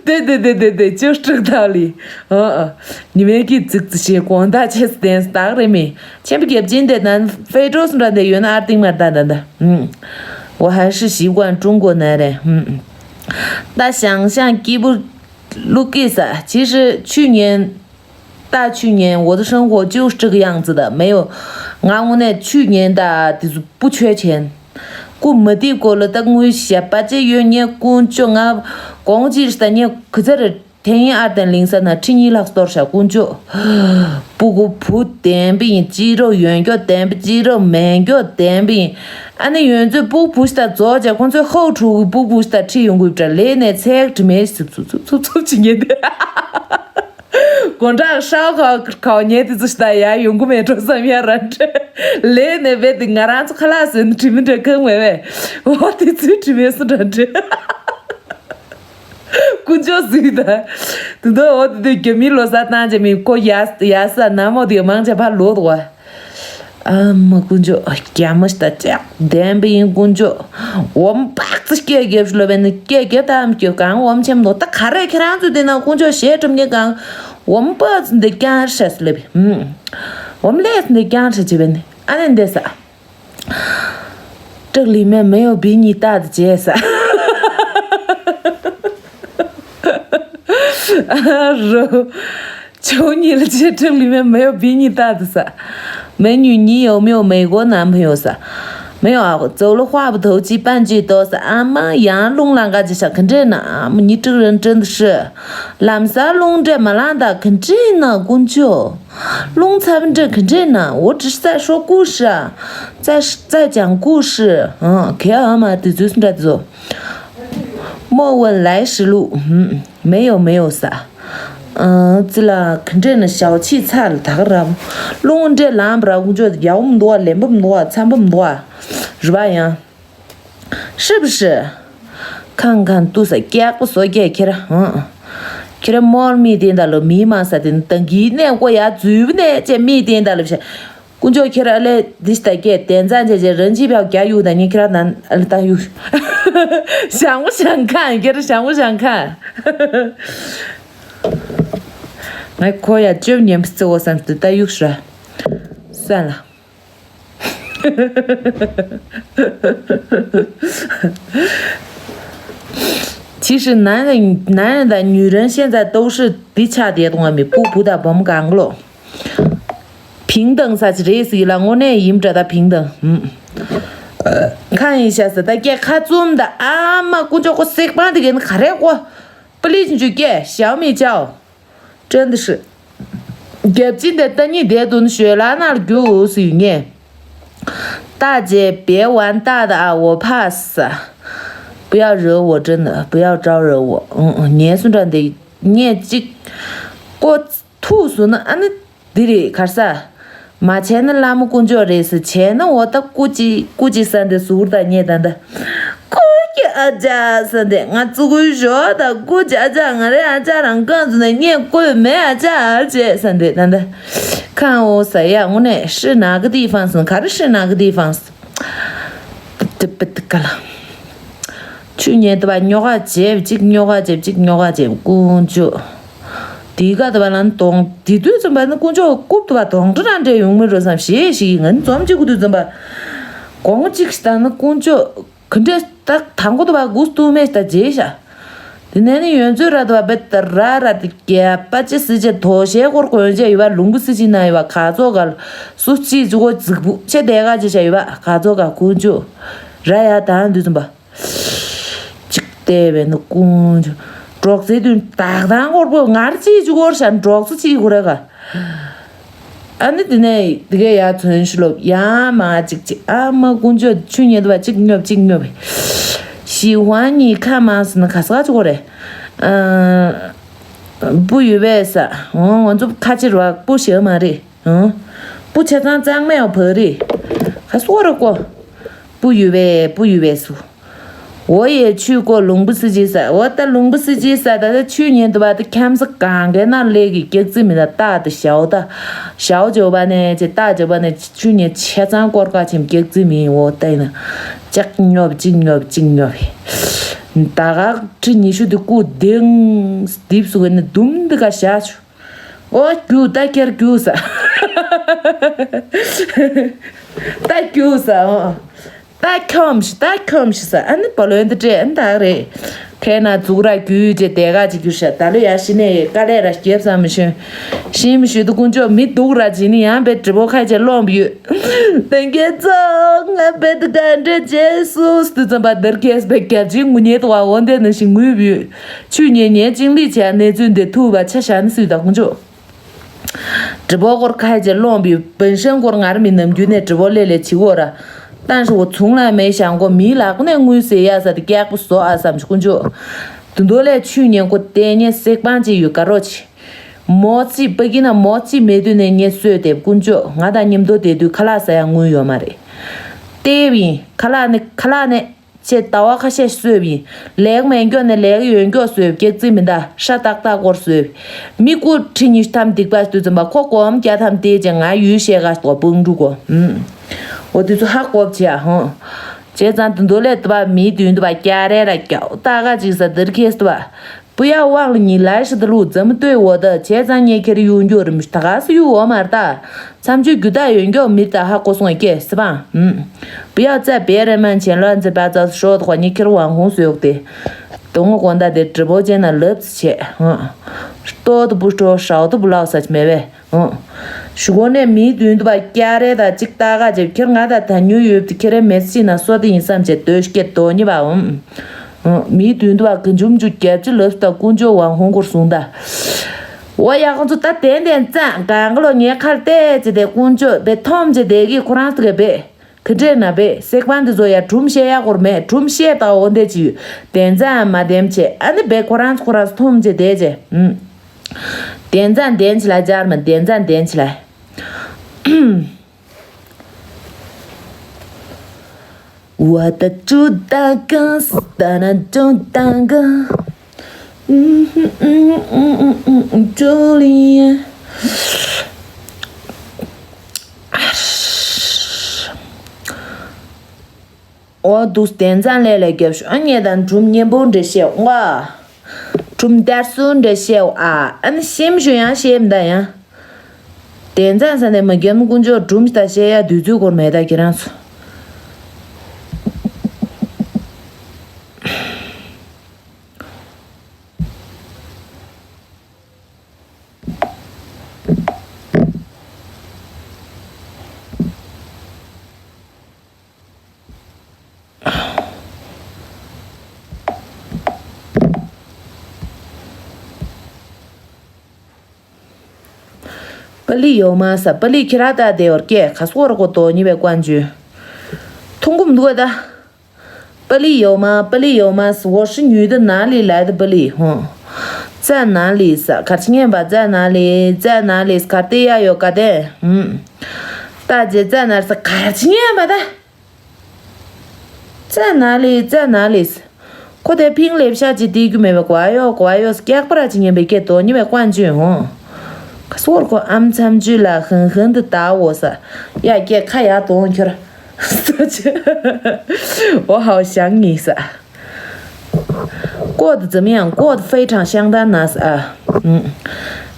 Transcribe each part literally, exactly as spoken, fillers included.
对对对对对，就是这个道理。嗯嗯，你们给这这些广大这是电视打人民，全部给今天咱非洲是人的原来二丁嘛哒哒哒。嗯，我还是习惯中国男人。嗯嗯，那想象吉布鲁吉萨，其实去年大去年我的生活就是这个样子的，没有，俺屋那去年的就是不缺钱。 སྐུ་མི་བདེ་སྐོར་ལ་ད་དངུལ་ཞབས་པ་ཅི་ཡོད་ཉེ་དཀོན་མཆོག་ང་གོང་ཅིར་ད་ཉེ་གི་ཚར་ཐེ་ཡིན་ཨར་དན་ལིང་ས་ན་ཁྲི་གཉིས་ལྷག་གཏོར་ཤག་དཀོན་མཆོག་སྤུ་གུ་བུ་ལྡན་པ་ཡིན་སྤྱི་རོགས་ཡོན་སྐྱོ་ལྡན་པ་སྤྱི་རོགས་མེན་སྐྱོ་ལྡན་པ་ཡིན། ཨ་ནི་ཡོན་ཚོད་སྤུ་གུ་བུ་ཤི་ད་རྫོགས་ཅག་ཁོང་ཚོའི་ཧོ་ཕྲུ་གུ་སྤུ་གུ་བུ་ཤི་ད་ཁྲི་ཡོང་གུས་བྲ་ལས་ནས་ཚེག་དྲི་མེད་ཚུབ་ཚུབ་ཚུབ་ཚུབ་ཚུབ་ཅི་ཉེ་དེ། དགོན་གྲྭ་ཤའོ་ཁའོ་ཁའོ་ཉལ་དེ་ཚོ་ཤི་ད་ཡ་ཡོང་གི་མེད་འགྲོ་བསམ་ཡ་ར་འདྲེ། ལས་ནས་བས་དེ་ང་རང་ཚོ་ཁ་ལག་ཟོས་ནས་དྲི་མི་འདྲ་ཁང་མེད་བས། འོ་དེ་ཚོའི་དྲི་མེད་སུ་འདྲ་འདྲེ། དཀོན་མཆོག་ཟིག་ད། དེ་འདྲ་འོ་དེ་དུས་རྒྱ་མིའི་ལོ་གསར་བཏང་བྱས་མི་ཁོ་ཡ་ཡ་ས་ན་མོ་དེ་མང་ཆེ་ཕར་ལོག་འདུག་བ། ཨ་མ་དཀོན་མཆོག་རྒྱ་མི་ཤི་ད་ཅག་ལྡན་པ་ཡིན་དཀོན་མཆོག་འོམ་པག་ཙི་སྐད་རྒྱབ་ཤི་ལོ་བས་ནི་སྐད་རྒྱབ་དམ་རྒྱབ་གང་འོམ་ཆེམ་ནོ་ད་ག་རེ་ཁྱེད་རང་ཚོ་འདི་ན་དཀོན་མཆོག་ཞེ་གྲུབ་ཉེ་གང་། འོམ་པག་ཙི་འདི་རྐྱང་ཤ་སི་ལེབ། འོམ་ལས་འདི་རྐྱང་ཤ་ཅི་བས་ནི་ཨ་ནི་འདི་ས། 这里面没有比你大的姐噻。啊，肉。求你了，这里面没有比你大的噻。美女，你有没有美国男朋友噻？没有啊，走了话不投机半句多噻。啊妈呀，弄啷个就想跟这呢？啊，你这个人真的是，懒散弄这么烂的，跟这呢，工作。 རླུང་འཚུབ་འདྲ་ག་འདྲས་ན། 我只是在说故事啊，在在讲故事。嗯，可以吗？对，就是这种。莫问来时路，嗯，没有没有啥。嗯，这啦，ག་འདྲས་ན་ཞའོ་ཆི་ཚ་ལ་ད་ག་ར། རླུང་འདྲས་ལངས་པ་ར་ཀུ་ཅོ་ཡའོ་མི་འདུག་བ། ལེན་པ་མི་འདུག་བ། འཚམ་པ་མི་འདུག་བ། རེད་པ་ཡང་། 是不是？ 看看ཏུ་ས་སྐྱག་པ་བཟོ་སྐྱེ་ཁྱེར་ཧང་། ཁྱེར་མོར་མི་དེ་འདྲ་ལོ་མི་མང་ས་དེ་ནི་ཏང་གི་གནས་སྐོ་ཡ་རྫུས་པ་ནས་ཅེ་མི་དེ་འདྲ་ལོ་བྱ། ཀུན་ཅོ་ཁྱེར་ཨ་ལེ་དིས་ད་སྐྱེ་དེ་འཛན་ཅེ་ཅེ་རང་ཅི་བའོ་རྒྱ་ཡུག་ད་ནི་ཁྱེར་ནན་ཨ་ལེ་ད་ཡུག་ཞང་བོ་ཞང་ཁན་ཁྱེར་ཞང་བོ་ཞང་ཁན། ངས་ཁོ་ཡ་ཅོབ་ཉན་པ་བརྩི་འོ་བསམ་སྟེ་ད་ཡུག་ཤ་སོན་ལ། 其实男人男人的女人现在都是的差别东西不不的不敢了。平等啥子意思啦？我那也不知道平等。嗯，看一下是大家看中的啊嘛，工作我谁管的人还来过，不理你就给小米叫。 真的是。རྒྱབ་ཅིན་དེ་ལྟ་ཉིད་དེ་དུ་ཞོལ་ལ་ན་རྒྱུ་ཟེར་ངས། 大姐别玩大的啊，我怕死。不要惹我，真的不要招惹我。嗯嗯，ངས་སུ་འདྲ་འདི་ངས་ཅིག་ཀོ་ཐུག་སུ་ན་ཨ་ནི་འདི་རེད་གར་ས། མ་བྱས་ན་བླ་མ་དཀོན་མཆོག་རེད་ཟེར། བྱས་ན་འོ་ད་སྐུ་ཅི་སྐུ་ཅི་ས་འདི་ཟུར་དང་ཉེ་ད་འདི། སྐུ་གི་ཨ་ཅག་ས་འདི་ང་ཙུ་གུའི་ཞོ་ད་སྐུ་ཅི་ཨ་ཅག་ང་རེ་ཨ་ཅག་རང་གང་ཚོ་ནས་ཉེ་སྐུ་མེ་ཨ་ཅག་ཨ་ཅེ་ས་འདི་ད་འདི། ཁང་འོ་ས་ཡ་དངོས་གནས་ཧྲི་ན་གི་དི་ཧྥང་སི་ག་རེ་ཧྲི་ན་གི་དི་ཧྥང་སི། དི་པི་དི་ཀ་ལ། ཆུ་ཉེ་དུ་བ་ཉོ་ག་ཅེབ་ཅིག་ཉོ་ག་ཅེབ་ཅིག་ཉོ་ག་ཅེབ་དཀོན་མཆོག་དེ་ག་དུ་བ་ལ་གདོང་དེ་དུས་ཙམ་པ་ནི་དཀོན་མཆོག་རྐུབ་དུ་བ་གདོང་དྲི་ར་འདྲེ་ཡོང་མི་རོ་བསམ་ཞེས་ཞིག་ཡིན་ང་ནི་འཛོམས་ཅིག་གུ་དུས་ཙམ་པ། གོང་གཅིག་ཞིག་ད་ནི་དཀོན་མཆོག་གི་འདྲེ་ད་དང་པོ་དུ་བ་གུ་སྟུ་མེ་ཞིག་ད་རྗེས་ཤ། དེ་ནས་ནི་ཡོན་ཚོད་ར་དུ་བ་བེ་ད་ར་ར་དེ་རྒྱ་པ་ཅི་སི་ཅི་དོ་ཞེ་སྐོར་གོན་ཅེ་ཡོད་བ་ལུང་གུ་སི་ཅི་ན་ཡོད་བ་ག་ཚོ་ག་སུ་ཅི་ཅི་གོ་རྫིག་བུ་ཆེ་དེ་ག་ཅི་ཤ་ཡོད་བ་ག་ཚོ་ག་དཀོན་མཆོག་ར་ཡ་དང་དུས་ཙམ་པ། གཅིག་བལྟས་པས་ནི་ཀུན་ཀྱང་འབྲོག་རྩེ་དུས་བདག་དང་སྐོར་པོ་ངར་ཅིག་ཅིག་བོར་ཤ་འབྲོག་རྩེ་ཅིག་གུ་ར་ག་ཨ་ནི་དེ་ནས་དེ་གས་ཡར་ཚོན་ཞུ་ལོ་ཡ་མ་གཅིག་ཅིག་ཨ་མ་ཀུན་ཅོ་ཆུ་ཉེ་དུ་བ་གཅིག་ཉོབ་གཅིག་ཉོབ་ཞི་ཧོན་ཉི་ཁ་མ་སི་ནི་ག་ས་ག་ཅིག་གོ་རེ་ཨ་པུ་ཡུ་བས་ས་འོང་ང་ཚོ་ཁ་ཕྱིར་བ་པུ་ཞེ་མ་རེད། ཨང་། པུ་ཆ་ཚང་གཙང་མའི་བ་རི། ཁ་སོ་ར་ཀོ། པུ་ཡུ་བེ་པུ་ཡུ་བེ་སུ། འོ་ཡེ་ཆུ་ཀོ་ལུང་པུ་སི་ཅི་ས་འོ་ད་ལུང་པུ་སི་ཅི་ས་ད་ད་ཆུ་ཉེ་དུ་བ་ད་ཁྱམ་ས་གང་གའི་ན་ལེ་གི་སྐྱག་རྫི་མི་ད་ཏ་ད་ཞའོ་ད། ཞའོ་ཇོ་བ་ནས་ཅི་ཏ་ཇོ་བ་ནས་ཆུ་ཉེ་ཆ་ཚང་སྐོར་ཀ་ཆེམ་སྐྱག་རྫི་མི་འོ་ད་ཡིན་ན། ཅག་ཉོབ་ཅིག་ཉོབ་ཅིག་ཉོབ། ད་ག་ཁྲི་ཉི་ཤུ་དེ་སྐུ་ལྡིང་རྡིབ་སུ་གི་ནི་དུམ་འདི་ག་བཞག་ཆུ། ཨོ་རྒྱུག་ད་ཁྱེར་རྒྱུག་ས། ད་རྒྱུག་ས། ཨོ། ད་ཁྱོམ་ཤི་ད་ཁྱོམ་ཤི་ས། ཨ་ནི་བ་ལོན་དུ་སྤྲད་ཨ་ནི་ད་རེད། ཁེ་ན་ཛུག་ར་རྒྱུག་ཅེ་དེ་ག་ཅིག་རྒྱུག་ཤ་ད་ལོ་ཡ་ཤི་ནས་དཀའ་ལས་ར་སྐྱེབ་ས་མི་ཤོན། ཤི་མི་ཤོད་དུ་དཀོན་མཆོག་མི་སྡུག་ར་ཇི་ནི་ཡང་བེ་དྲི་བོ་ཁ་ཅེ་ལོམ་ཡོད། ལྷན་རྒྱས་ཚོ། ང་བེ་དུ་ག་འདྲེ་རྗེས་སུ་སྟུ་ཙམ་པ་དར་ཁེས་བེ་རྒྱབ་ཅིང་ངུ་ཉེ་དུ་བ་འོ་འདེ་ནི་ཤི་ངུས་བུས། ཆུ་ཉེ་ཉེ་ཅིང་ལི་ཆ་གནས་ཚུལ་འདི་ཐུ་བ་ཆ་ཤ་ནི་སུས་ད་དཀོན་མཆོག་དྲི་བོ་སྐོར་ཁ་ཅེ་ལོང་བི་བན་ཤང་སྐོར་ངར་མི་ནམ་རྒྱུན་ནས་དྲི་བོ་ལེ་ལེ་ཆི་གོ་ར། ཏང་ཤི་བོ་ཚུང་ལ་མེ་ཤང་གོ་མི་ལག་ནས་དངུལ་ཟེ་ཡ་ས་དེ་ཀྱག་པོ་བཟོ་ཨ་སམ་ཤི་ཀུན་ཅོ། དུ་འདོ་ལས་ཆུ་ཉན་གོ་ཏེ་ཉེ་སེག་པང་ཅི་ཡོད་ག་རོ་ཆི། མོ་ཙི་པ་གི་ན་མོ་ཙི་མེ་དུ་ནས་ཉེ་སོས་དེབ་ཀུན་ཅོ་ང་དང་མཉམ་དུ་དེ་དུས་ཁ་ལག་ཟ་ཡ་དངུལ་ཡོད་མ་རེད། ཏེ་བིན་ཁ་ལག་ནི་ཁ་ལག་ནི། ཅེས་ཟླ་བ་ཁ་ཤས་གསོས་པ་ཡིན། ལེགས་མེད་མགྱོགས་ནས་ལེགས་ཡོད་མགྱོགས་བཟོས་སྐྱག་རྫི་མི་འདའ་ཧྲ་ཏག་ཏག་སྐོར་བཟོས། མི་སྐུ་ཁྲི་ཉི་ཤུ་ཐམ་སྡིག་པ་དུས་ཙམ་པ་ཁོ་གོམ་བརྒྱ་ཐམ་དེ་ཅེ་ང་ཡུལ་ཤེས་ག་ལྟོ་སྤུང་འགྲུ་གོ། འོ་དུས་ཚོ་ཧ་གོ་བྱེད་ཨ་ཧོ། བྱས་ཙང་དུ་འདོ་ལས་དུ་བ་མིའི་དུས་དུ་བ་སྐྱ་རེ་ར་སྐྱ་ཏག་ག་ཅིག་ས་དིར་ཁེས་དུ་བ། 不要忘了你来时的路怎么对我的 བྱས་ཙང་ངས་ཁྱེར་གཡུག་འགྱོ་རིམ་ད་ག་སུ་གཡུག་འོ་མར་ད། མཚམས་ཆོས་རྒྱུ་དག་ཡོད་མགྱོགས་མི་ད་ཧ་གོ་སོང་སྐད་སི་པང་། 不要在别人面前乱七八糟说的话 ངས་ཁྱེར་网红水浴 དེ། དོ་ངོ་དགོན་ད་དེ་直播间ན་ལབ་ཙི་བྱས། ལྟོ་དུ་བུ་སྤྲོ་ཧྲའོ་དུ་བུ་ལའོ་ས་ཅི་མེད་བས། ཞུ་གོ་ནས་མིའི་མདུན་དུ་བ་སྐྱ་རེ་ད་ཅིག་ད་ག་ཅེ་ཁྱེར་ང་ད་ད་ཉུ་ཡོད་དུ་ཁྱེར་མེད་སི་ན་སོ་དེ་ཡིན་བསམ་བྱས་དོ་སྐད་དོ་ཉི་བའམ། མིའི་མདུན་དུ་བ་གི་འཇུམ་འཇུ་རྒྱབ་ཅི་ལབ་ད་ཀུན་ཅོ་ཝང་ཧུང་སྐོར་གསུང་ད། འོ་ཡ་ཁོང་ཚོ་ད་དན་དན་ཙང་གང་ག་ལོ་ངའི་ཁར་བལྟས་ཅི་དེ་ཀུན་ཅོ་བེ་ཐོམ་ཅི་དེ་གི་ཁོ་རང་ཚོ་གི་བེ་གི་འདྲེ་ན་བེ་སེག་པན་དེ་ཚོ་ཡ་གྲུམ་བཤད་ཡ་སྐོར་མེད་གྲུམ་བཤད་ད་འོ་འདེ་ཅི་ཡོད་དན་ཙང་མ་དན་ཆེ་ཨ་ནི་བེ་ཁོ་རང་ཚོ་ཁོ་རང་ཚོ་ཐོམ་ཅི་དེ་ཅི། དན་ཙང་དན་ཆི་ལ་ཇར་མ་དན་ཙང་དན་ཆི་ལ། 我的主打歌，哒啦主打歌，嗯哼嗯嗯嗯嗯嗯，朱丽叶。འོ་འདུག་དན་ཙང་ལས་ལས་རྒྱབ་ཤོག་ཨ་ཉེ་དང་གྲུམ་གཉན་པོ་འདྲེ་བཤད་འོ། གྲུམ་དར་སུ་འདྲེ་བཤད་འོ་ཨ་ཨ་ནི་ཤེམ་ཞུ་ཡང་ཤེམ་ད་ཡང་། དན་ཙང་ས་ནས་མ་རྒྱབ་ཀུན་ཅོ་གྲུམ་ད་བཤད་ཡ་དུས་ཚོད་སྐོར་མེད་ད་ཁྱེད་རང་ཚོ། པ་ལི་ཡོ་མ་ས་པ་ལི་ཁྱི་ར་ད་དེ་བར་སྐད་ཁ་སོར་གོ་དོ་ཉི་བའི་ཀོན་ཇུ། ཐུང་གུམ་འདུག་ད། 巴黎有吗？巴黎有吗？我是女的，哪里来的巴黎？哼，在哪里？在卡奇念吧，在哪里？在哪里？卡地亚有卡的，嗯，大姐在哪儿？在卡奇念吧的，在哪里？在哪里？ཁོ་དེ་ཕིང་ལེབ་ཤ་ཅི་དེ་རྒྱུ་མེད་པའི་ཀོ་ཡོ་ཀོ་ཡོ་སྐྱག་པ་ར་ཅི་ཉན་པའི་སྐད་དོ་ཉི་བའི་ཀོན་ཇུ་ཧོང་། ཁ་སོར་ཁོ་ཨམ་ཚམ་ཅུ་ལ་ཧང་ཧང་དུ་ད་འོ་ས། ཡ་སྐད་ཁ་ཡ་དོང་ཁྱོར། སོ་ཆུ། 我好想你 ས། 过得怎么样？过得非常相当 ན་ས། ཨ།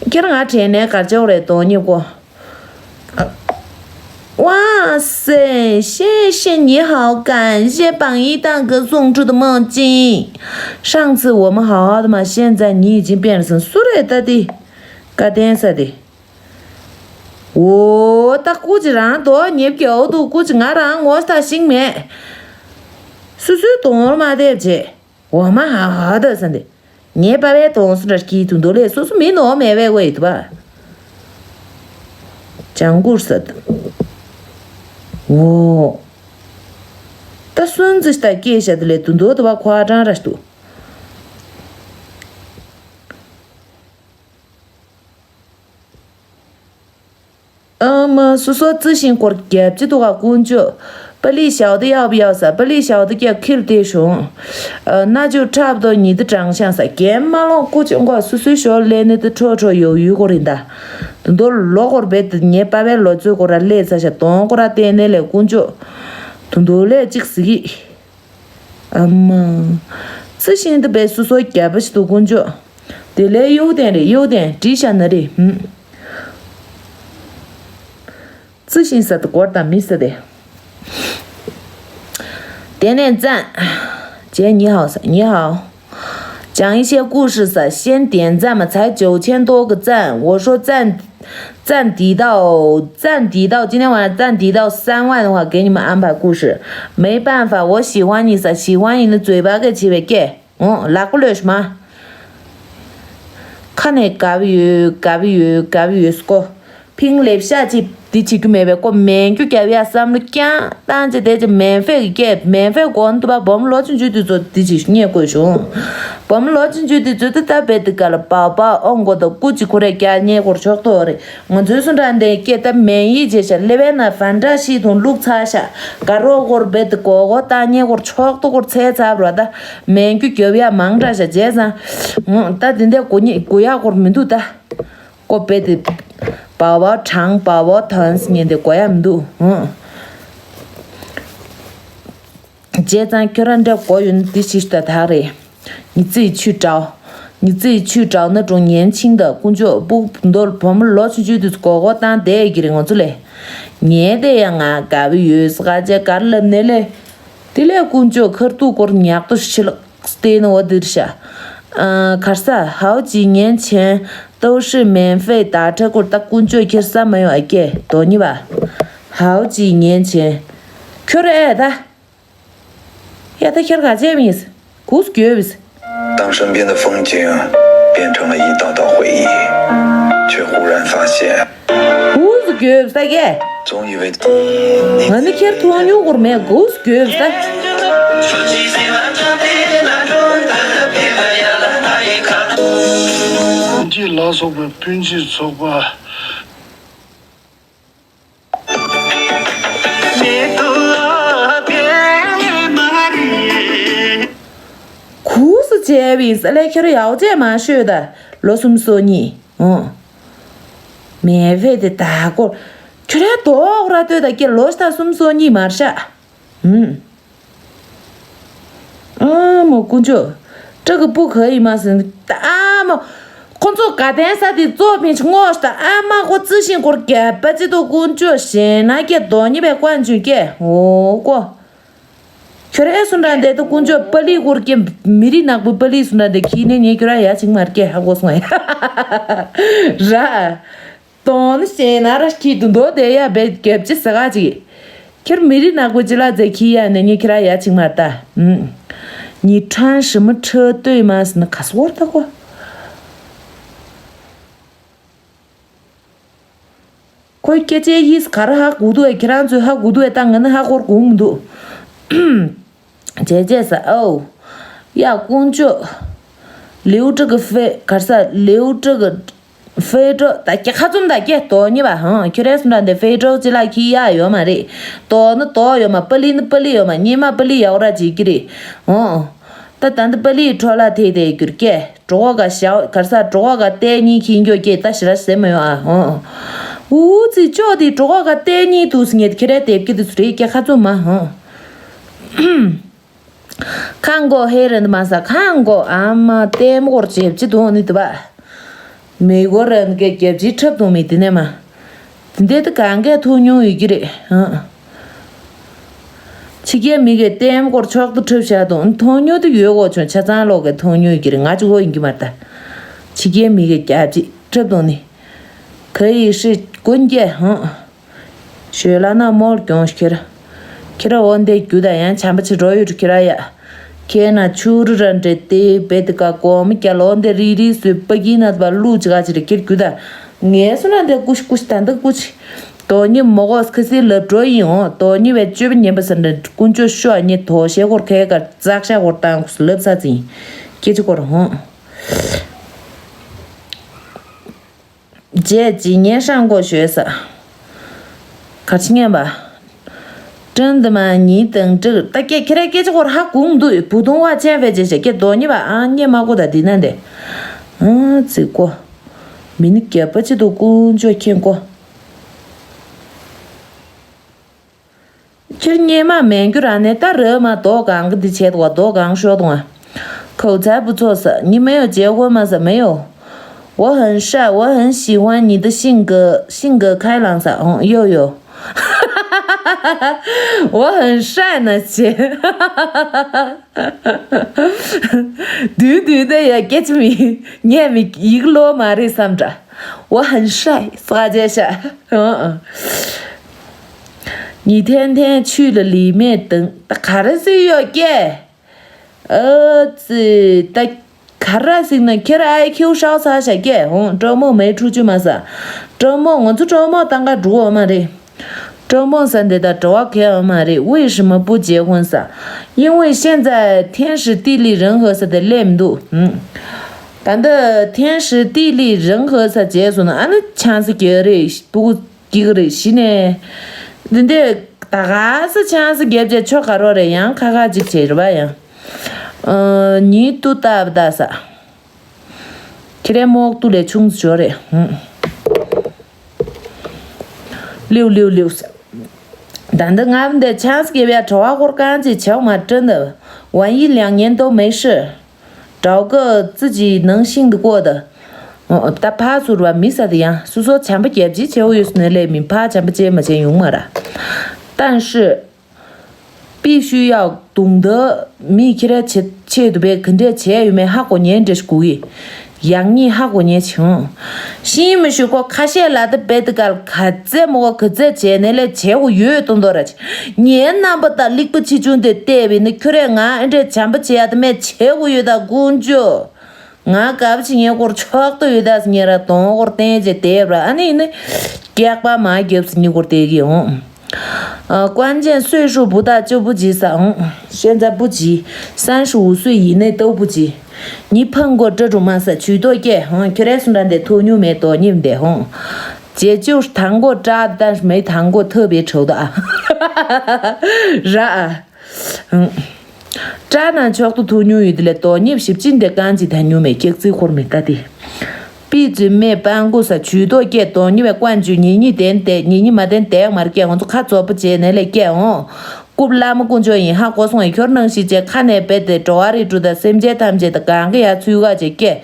ཁྱེད་ང་དྲན་ནས་གར་ཅོག་རེད་དོ་ཉི་ཀོ། 哇塞，谢谢你好，感谢榜一大哥送出的墨镜。上次我们好好的嘛，现在你已经变成素人了的。 ཀ་བསྟན་ས་དེ། འོ་ད་ཀུ་ཅི་རང་དོ་ཉེབ་ཀྱི་འོ་དུ་ཀུ་ཅི་ང་རང་ངོ་ལྟ་ཤིང་མེད། སུ་སུའི་དོང་མ་དེབ་བྱེད། འོ་མ་ཧ་ཧ་ད་ས་འདི། ངའི་པ་བའི་དོང་སུ་འདྲ་སྐྱིད་དུ་འདོ་ལས་སུ་སུ་མི་ནོ་མེ་བའི་ཝེ་དུ་བ། ཅང་གུར་ས་དུ། འོ། ད་སུན་ཙི་ཤ་ད་སྐྱེས་ཤ་དུ་ལས་དུ་འདོ་དུ་བ་ཁོ་ཨ་ཀྲང་ར་ཤ་དུ། ཨ་མ་སུ་སོ་ཙི་ཤིང་སྐོར་རྒྱབ་ཅི་ཏོ་ག་ཀུན་ཅོ། 巴黎小的要不要 ས། 巴黎小的叫 ཁིལ་ཏེ་ཤོང་། ཨ་那就差不多你的长相 ས། གན་མ་ལོང་ཀུ་ཅོ་ཀོ་སུ་སུའི་ཞོར་ལས་ནི་དུ་ཁྲོ་ཁྲོ་ཡོ་ཡུ་སྐོར་རིན་ད། དུ་འདོ་ལོ་སྐོར་བེད་དུ་ཉེ་པ་བའི་ལོ་ཚོད་སྐོར་ར་ལས་ཚ་ཤ་དོང་སྐོར་ར་བལྟས་ནས་ལས་ཀུན་ཅོ། དུ་འདོ་ལས་ཅིག་ཟི་གི། 啊妈，自信དུ་བས་སུ་སོ་རྒྱབ་པ་ཞིག་ཏུ་དཀོན་མཆོག་དེ་ལས་གཡོ་ལྡན་རེད། གཡོ་ལྡན་བྲིས་ཤ་ན་རེད། ཧུམ། 自信ས་དུ་སྐོར་དང་མི་ས་དེ། དེ་ནས་ཙན། ཇེ་ཉི་ཧའོ་ས་ཉི་ཧའོ། 讲一些故事 ས་先点赞嘛，才九千多个赞。我说赞，赞抵到，赞抵到，今天晚上赞抵到三万的话，给你们安排故事。没办法，我喜欢你 ས་喜欢你 ནི་嘴巴གི་བྱས་པའི་སྐད། ཨོ། ལག་པ་ལོས་མ། ཁ་ནས་དགའ་བ་ཡོད། དགའ་བ་ཡོད། དགའ་བ་ཡོད་སྐོ། ཕིང་ལེབ་ཤ་ཅིག་འདི་བྱེད་རྒྱུ་མེད་པའི་སྐོ། མེན་རྒྱུ་རྒྱབ་ཡ་བསམ་བློ་རྐྱང་བཏང་ཅི་དེ་ཅི་མེན་ཧྥེ་གི་སྐད། མེན་ཧྥེ་གོ་ནི་འདུག་པ། བོམ་ལོ་ཆུང་ཆུང་དེ་ཚོ་འདི་ཅིག་རྙེད་དགོས་བྱུང་། བོམ་ལོ་ཆུང་ཆུང་དེ་ཚོ་དེ་ད་བེད་དི་ག་ལ་པའོ་པའོ་ཨོང་གོ་དང་ཀུ་ཅི་ཁོ་རེ་རྒྱ་རྙེད་སྐོར་ཆོག་ཏོ་རེད། ང་ཚོའི་སུ་འདྲ་འདི་སྐད་ད་མེན་ཡིག་བྱས་ཤ་ལེ་བའི་ན་ཧྥན་ཏྲ་ཤི་དུང་བླུགས་ཚར་ཤ། ག་རོ་སྐོར་བེད་དི་གོ་གོ་བཏང་རྙེད་སྐོར་ཆོག་ཏོ་སྐོར་ཚད་ཚར་བ་ད། མེན་རྒྱུ་རྒྱབ་ཡ་མང་དྲགས་ཤ་བྱས་ཙང་། ད་དེ་འདྲ་གོ་ཉེ་གོ་ཡ་སྐོར་མི་འདུག་ད། ཀོ་པེ་དེ། བ་བ་གྲང་བ་བ་ཐོན་སྙན་དེ་གོ་ཡ་མི་འདུག་ཧུང་། བྱས་ཙང་ཁྱོད་རང་འདྲ་གོ་ཡོད་ན་འདི་ཞིག་ད་དག་རེད། 你自己去找，你自己去找那种年轻的 དཀོན་མཆོག་པུ་མདོར་བུ་མོ་ལོ་ཆུང་ཆུང་དུས་གོ་གོ་བཏང་བསྡད་ཀྱི་རེད་ང་ཚོ་ལས། ཉལ་བསྡད་ཡ་ང་དགའ་བོ་ཡོད་ས་ག་ཅེ་གར་ལབ་ནས་ལས། དེ་ལས་དཀོན་མཆོག་ཁར་ཐུག་སྐོར་ཉག་ཏོ་ཞིག་ལ། 对呢，我得下。嗯，卡萨，好几年前都是免费打车过的， དཀོན་མཆོག་ཁྱེར་ས་མ་ཡོང་ཨ་ཀེ་དོ་ཉི་བ། 好几年前། ཁྱོད་ཨེ་ད། ཡ་ད་ཁྱེར་ག་ཅེ་མིས། གུས་གྱོབ་བིས། 当身边的风景变成了一道道回忆，却忽然发现 གུས་གྱོབ་ས་ཀེ། 总以为 ང་ནི་ཁྱེར་ཐོང་ཉུང་སྐོར་མེད་གུས་གྱོབ་ས། སྤུན་མཆེད་ལ་སོགས་པའི་སྤུན་མཆེད་ཚོགས་པ། གུས་བྱས་པའི་ས་ལས་ཁྱེར་ཡག་བྱས་མ་ཤོད་ད་ལོ་སུམ་སོ་གཉིས། ཨོ། མེ་ཕེ་དེ་ད་སྐོར། ཁྱོད་རའི་དོག་ར་ལྟོས་ད་ཀྱེ་ལོ་ཤ་ད་སུམ་སོ་གཉིས་མར་ཤ། ཨུམ། ཨ་མོ་དཀོན་མཆོག་སྤྲ་གི་སྤུ་ག་ཡིན་མ་ཟིན་ཨ་མོ། ཁོ་ཚོ་དགའ་ལྡན་ས་དེ་གཙོ་ཕིན་ཆི་ངོ་ཤ་ད་ཨ་མ་ཁོ་རྩི་ཤིང་སྐོར་རྒྱབ་པ་ཅི་ཏོ་དཀོན་མཆོག་ཞེ་ན་ཀྱེ་དོ་ཉི་བའི་ཀོན་ཆུན་ཀྱེ་འོ་ཀོ། ཁྱོད་ཨེ་སུ་འདྲ་འདེ་ཏོ་དཀོན་མཆོག་པ་ལི་སྐོར་ཀྱེ་མི་རིགས་ནག་པོའི་པ་ལི་སུ་འདྲ་འདེ་ཁྱི་ནས་ཉེ་ཁྱོད་ར་ཡ་ཅིག་མར་ཀྱེ་ཧ་གོ་སོང་ཡ། ར། དོན་ཞེ་ན་ར་ཁྱི་དུ་མདོ་དེ་ཡ་བེད་རྒྱབ་ཅི་ས་ག་ཅིག་ཁྱེར་མི་རིགས་ནག་པོ་ཅི་ལ་ཛེ་ཁྱི་ཡ་ནས་ཉེ་ཁྱེར་ཡ་ཅིག་མར་ད། ཨུམ། 你穿什么车队吗 ཟེར་ན་ག་སོར་ད་གོ། ཁོའི་སྐད་ཆའི་ཡིས་ག་ར་ཧ་གོ་འདུག་ཨེ། ཁྱེད་རང་ཚོས་ཧ་གོ་འདུག་ཨེ། ད་ང་ནི་ཧ་གོ་གོ་མི་འདུག་བྱས་རྗེས་ས་ཨོ། ཡ་དཀོན་མཆོག་ལེའུ་ཀྲི་གི་ཧྥེ་གར་ས་ལེའུ་ཀྲི་གི་ཧྥེ་ཀྲོ་ད་ཀྱེ་ཁ་ཙུམ་ད་ཀྱེ་དོ་ཉི་བ་ཧང་ཁྱོད་རེ་སུ་འདྲ་འདི་ཧྥེ་ཀྲོ་ཅི་ལ་ཁྱི་ཡ་ཡོད་མ་རེད། དོ་ནི་དོ་ཡོད་མ་པ་ལི་ནི་པ་ལི་ཡོད་མ་ཉི་མ་པ་ལི་ཡ་འོ་ར་བྱེད་ཀྱི་རེད་ཧང་། ད་ད་འདི་པ་ལིའི་འཕྲོ་ལ་ཐེ་དེ་གྱུར་ཀྱེ། གྲོགས་ག་ཞའོ་གར་ས་གྲོགས་ག་ལྟས་ཉིན་ཁྱིན་གྱོ་ཀྱེ་ད་ཞི་ར་ཟེར་མ་ཡོང་ཨ་ཧོ། ཨུ་ཙི་ཅོ་དེ་གྲོགས་ག་ལྟས་ཉིན་དུ་སི་ངེད་ཁྱེད་ར་དེབ་ཀྱི་དུ་སུ་རེད་ཀྱེ་ཁ་ཙུམ་མ་ཧོ། ཁང་གོ་ཧེ་རན་མ་ས་ཁང་གོ་ཨ་མ་ལྟད་མོ་སྐོར་བྱེད་ཅི་དུང་ནི་དུ་བ། མི་གོ་རན་གྱེ་རྒྱབ་ཅི་འཁྲབ་དུང་མི་དེ་ནས་མ། དེ་འདྲ་དུ་གང་གས་ཐུག་མྱོང་ཡོད་ཀྱི་རེད་ཧང་། ཕྱི་རྒྱལ་མི་གི་ལྟད་མོ་སྐོར་ཕྱོགས་དུ་ཁྲིད་བྱ་དང་མཐོང་མྱོང་དུ་ཡོད་གོ་བྱུང་ཆ་ཚང་ལོག་གི་མཐོང་མྱོང་ཡོད་ཀྱི་རེད། ང་ཅི་གོ་ཡིན་གྱི་མ་རེད་ད། ཕྱི་རྒྱལ་མི་གི་རྒྱབ་ཅིག་ཁྲིད་དང་ནི། ག་ཡི་ཧྲི་ཀུན་རྒྱལ་ཧང་། ཞོལ་ལ་ན་མོལ་གྱོང་ཤི་ཁྱེར། ཁྱེར་འོ་འདེ་རྒྱུ་ད་ཡང་བྱམས་པ་ཆེ་འགྲོ་ཡོད་ཁྱེར་ཡ། ཁྱེད་ན་ཆུ་རུ་ར་འདྲེ་ཏེ་བེ་དི་ཀ་གོ་མི་རྒྱ་ལོ་འདེ་རི་རི་སུ་པ་གི་ན་བ་ལུ་ཅི་ག་ཅི་རེ་ཁྱེར་རྒྱུ་ད། ངས་སུ་ན་འདེ་ཀུ་ཤི་ཀུ་ཤི་ད་འདི་ཀུ་ཤི། དོ་ཉི་མོ་གོ་སྐུ་སི་ལབ་འགྲོ་ཡིན་འོང་དོ་ཉི་བའི་སྤྱོད་པ་ཉན་པ་ཟེར་འདྲ་ཀུན་སྤྱོད་ཤོ་ཨ་ཉི་དོ་ཞེ་སྐོར་ཁའི་ཀ་ཙག་ཤ་སྐོར་བཏང་ཀུ་སི་ལབ་ས་ཙིང་སྐད་ཆ་སྐོར་འོང་། རྗེས་ཀྱི་ཉན་ཧྲང་གོ་ཞོད་ས། ག་ཅི་ཉན་པ། ཀྲན་དི་མ་ཉི་དང་ཀྲིག་ད་ཀྱེ་ཁྱེད་རའི་སྐད་ཆ་སྐོར་ཧ་གོ་མི་འདུག་བུ་དུང་བ་ཅན་བེ་ཅེ་ཞེ་ཀྱེ་དོ་ཉི་བ་ཨ་ཉེ་མ་གོ་ད་འདི་ན་འདི། ཨ་ཙི་གོ། མི་ནི་རྒྱབ་པ་ཅི་འདུག་ཀུན་སྤྱོད་མཁྱེན་གོ། ཁྱེད་སྙེ་མ་མེན་རྒྱུ་ར་ནས་ད་རེད་མ་རྡོ་གང་གི་འདི་བྱས་འདུག་བ་རྡོ་གང་ཤོར་འདུག་བ། 口才不错 ཟེར། 你没有结婚吗 ཟེར། 没有。我很帅，我很喜欢你的性格，性格开朗 ཟེར། ཨང་། 有有。我很帅呢 ཟེར། དུས་དུས་དེ་ཡ་སྐད་ཆ་མི་ཉན་མི་ཡིག་ལོ་མ་རེད་བསམ་འདྲ། 我很帅 ཟེར་བྱས་ཤག་ཨང་། 你天天去了里面等 ད་ག་རེ་ཟེར་ཡོད་ཀྱེ། ཨ་ཙི། ད་ག་རེ་ཟེར་ན་ཁྱེད་རང་ཨའི་ཁྱིའུ་ཧྲའོ་ཚར་བཞག་ཀྱེ། ཧོང་། 周末没出去吗 ཟེར། 周末 ང་ཚོ་周末 ད་ག་འགྲོ་འོ་མ་རེད། 周末 ཟེར་འདི་ད་དྲི་བ་གལ་འོ་མ་རེད། 为什么不结婚 ཟེར། 因为现在天时地利人和 ཟེར་དེ་སླེབས་མི་འདུག་ཨུམ། ད་འདི་天时地利人和 ཟེར་བྱས་སོང་ན་ཨ་ནི་ཆང་ས་རྒྱག་རེད། སྤུ་གུ་སྐྱེ་གི་རེད། གཞི་ནས་འདི་འདྲས་ད་ག་ས་ཆང་ས་རྒྱབ་བྱས་ཆོ་ག་རོགས་རེད། ཡང་ཁ་ཁ་ཅིག་བྱས་རེད་པ། ཡང་ཨ་ཉིད་དུ་ལྟ་བ་ད་ས། ཁྱེད་རའི་རྨོག་ཏུ་ལས་ཆུང་ཙི་ཡོད་རེད། ཧུམ། ལིའུ་ལིའུ་ལིའུ་ཟེར། ད་འདི་ང་འདི་ཆང་ས་རྒྱབ་ཡ་གྲྭ་བ་སྐོར་གང་ཅི་བྱའོ་མ་དྲན་འདི། 万一两年都没事，找个自己能信得过的。 ད་ཕར་ཚུར་བ་མི་ས་དེ་ཡང་སོ་སོ་བྱམས་པ་རྒྱབ་ཅི་བྱེའོ་ཡོད་སུ་ནས་ལས་མི་ཕར་བྱམས་པ་བྱེད་མ་བྱེད་ཡོང་མ་ར། 但是 必须要懂得མི་ཁྱེད་ར་ཆེད་ཆེད་དུ་བས་ག་འདྲས་བྱས་ཡོད་མེད་ཧ་གོ་ཉན་འདྲེ་ཞིག་གུ་ཡི། ཡག་ཉེས་ཧ་གོ་ཉན་བྱུང་། ཤིང་མི་ཞུ་ཁོ་ཁ་ཤས་ལ་དེ་བེད་དེ་གལ་ག་ཚད་མོ་ག་ཚད་བྱས་ནས་ལས་བྱེད་གོ་ཡོད་དོན་དོ་ར་ཆེ། ངའི་རྣམ་པ་དང་ལིག་པ་ཆེ་ཆུང་དེ་བལྟས་པས་ནི་ཁྱོད་རས་ང་ཨེ་འདྲས་བྱམས་པ་བྱེད་ཡ་དེ་མེད་བྱེད་གོ་ཡོད་ད་དཀོན་མཆོག་ང་གབ་ཆི་ངའི་སྐོར་ཆོག་ཏུ་ཡོད་ད་ངས་ར་དོང་སྐོར་བསྟན་བྱས་དེབ་ར་ཨ་ནི་ནི་སྐྱག་པ་མ་རྒྱབ་སི་ཉི་སྐོར་དེ་གི་འོང་། 啊，关键岁数不大就不急 ཟེར་འོང་། 现在不急，三十五岁以内都不急。你碰过这种吗 ཟེར་ཇུས་གཏོགས་སྐྱེ་འོང་། ཁྱོད་རས་སུ་འདྲ་འདི་ཐུག་མྱོང་མེད་དོ་ཉིམ་འདི་འོང་། 姐就是谈过渣的，但是没谈过特别丑的啊。ར་ཨ། ཨང་། སྐྲ་ན་མཆོག་ཏུ་ཐུག་མྱོང་ཡོད་དེ་ལས་དོ་ཉིབ་ཞིབ་ཅིན་དེ་གང་ཅི་ཐ་མྱོང་མེད་སྐྱག་རྫི་འཁོར་མེད་ད་དེ། པི་ཙི་མེ་པང་གུ་ས་ཇུས་གཏོགས་སྐྱེ་དོ་ཉིབ་པའི་ཀོན་ཇུ་ཉི་ཉི་དན་དེ་ཉི་ཉི་མ་དན་དེ་མར་སྐྱེ་ང་ཚོ་ཁ་རྩོད་པོ་བྱས་ནས་ལས་སྐྱེ་འོང་། རྐུབ་བླ་མ་དཀོན་མཆོག་ཡིན་ཧ་གོ་སོང་ཡིན་ཁྱོར་ནང་ཞིག་བྱས་ཁ་ནས་བེད་དེ་འགྲོ་བ་རིགས་དྲུག་དང་སེམས་ཅན་ཐམས་ཅད་དང་གང་གི་ཡ་ཚུལ་ག་བྱས་སྐྱེ།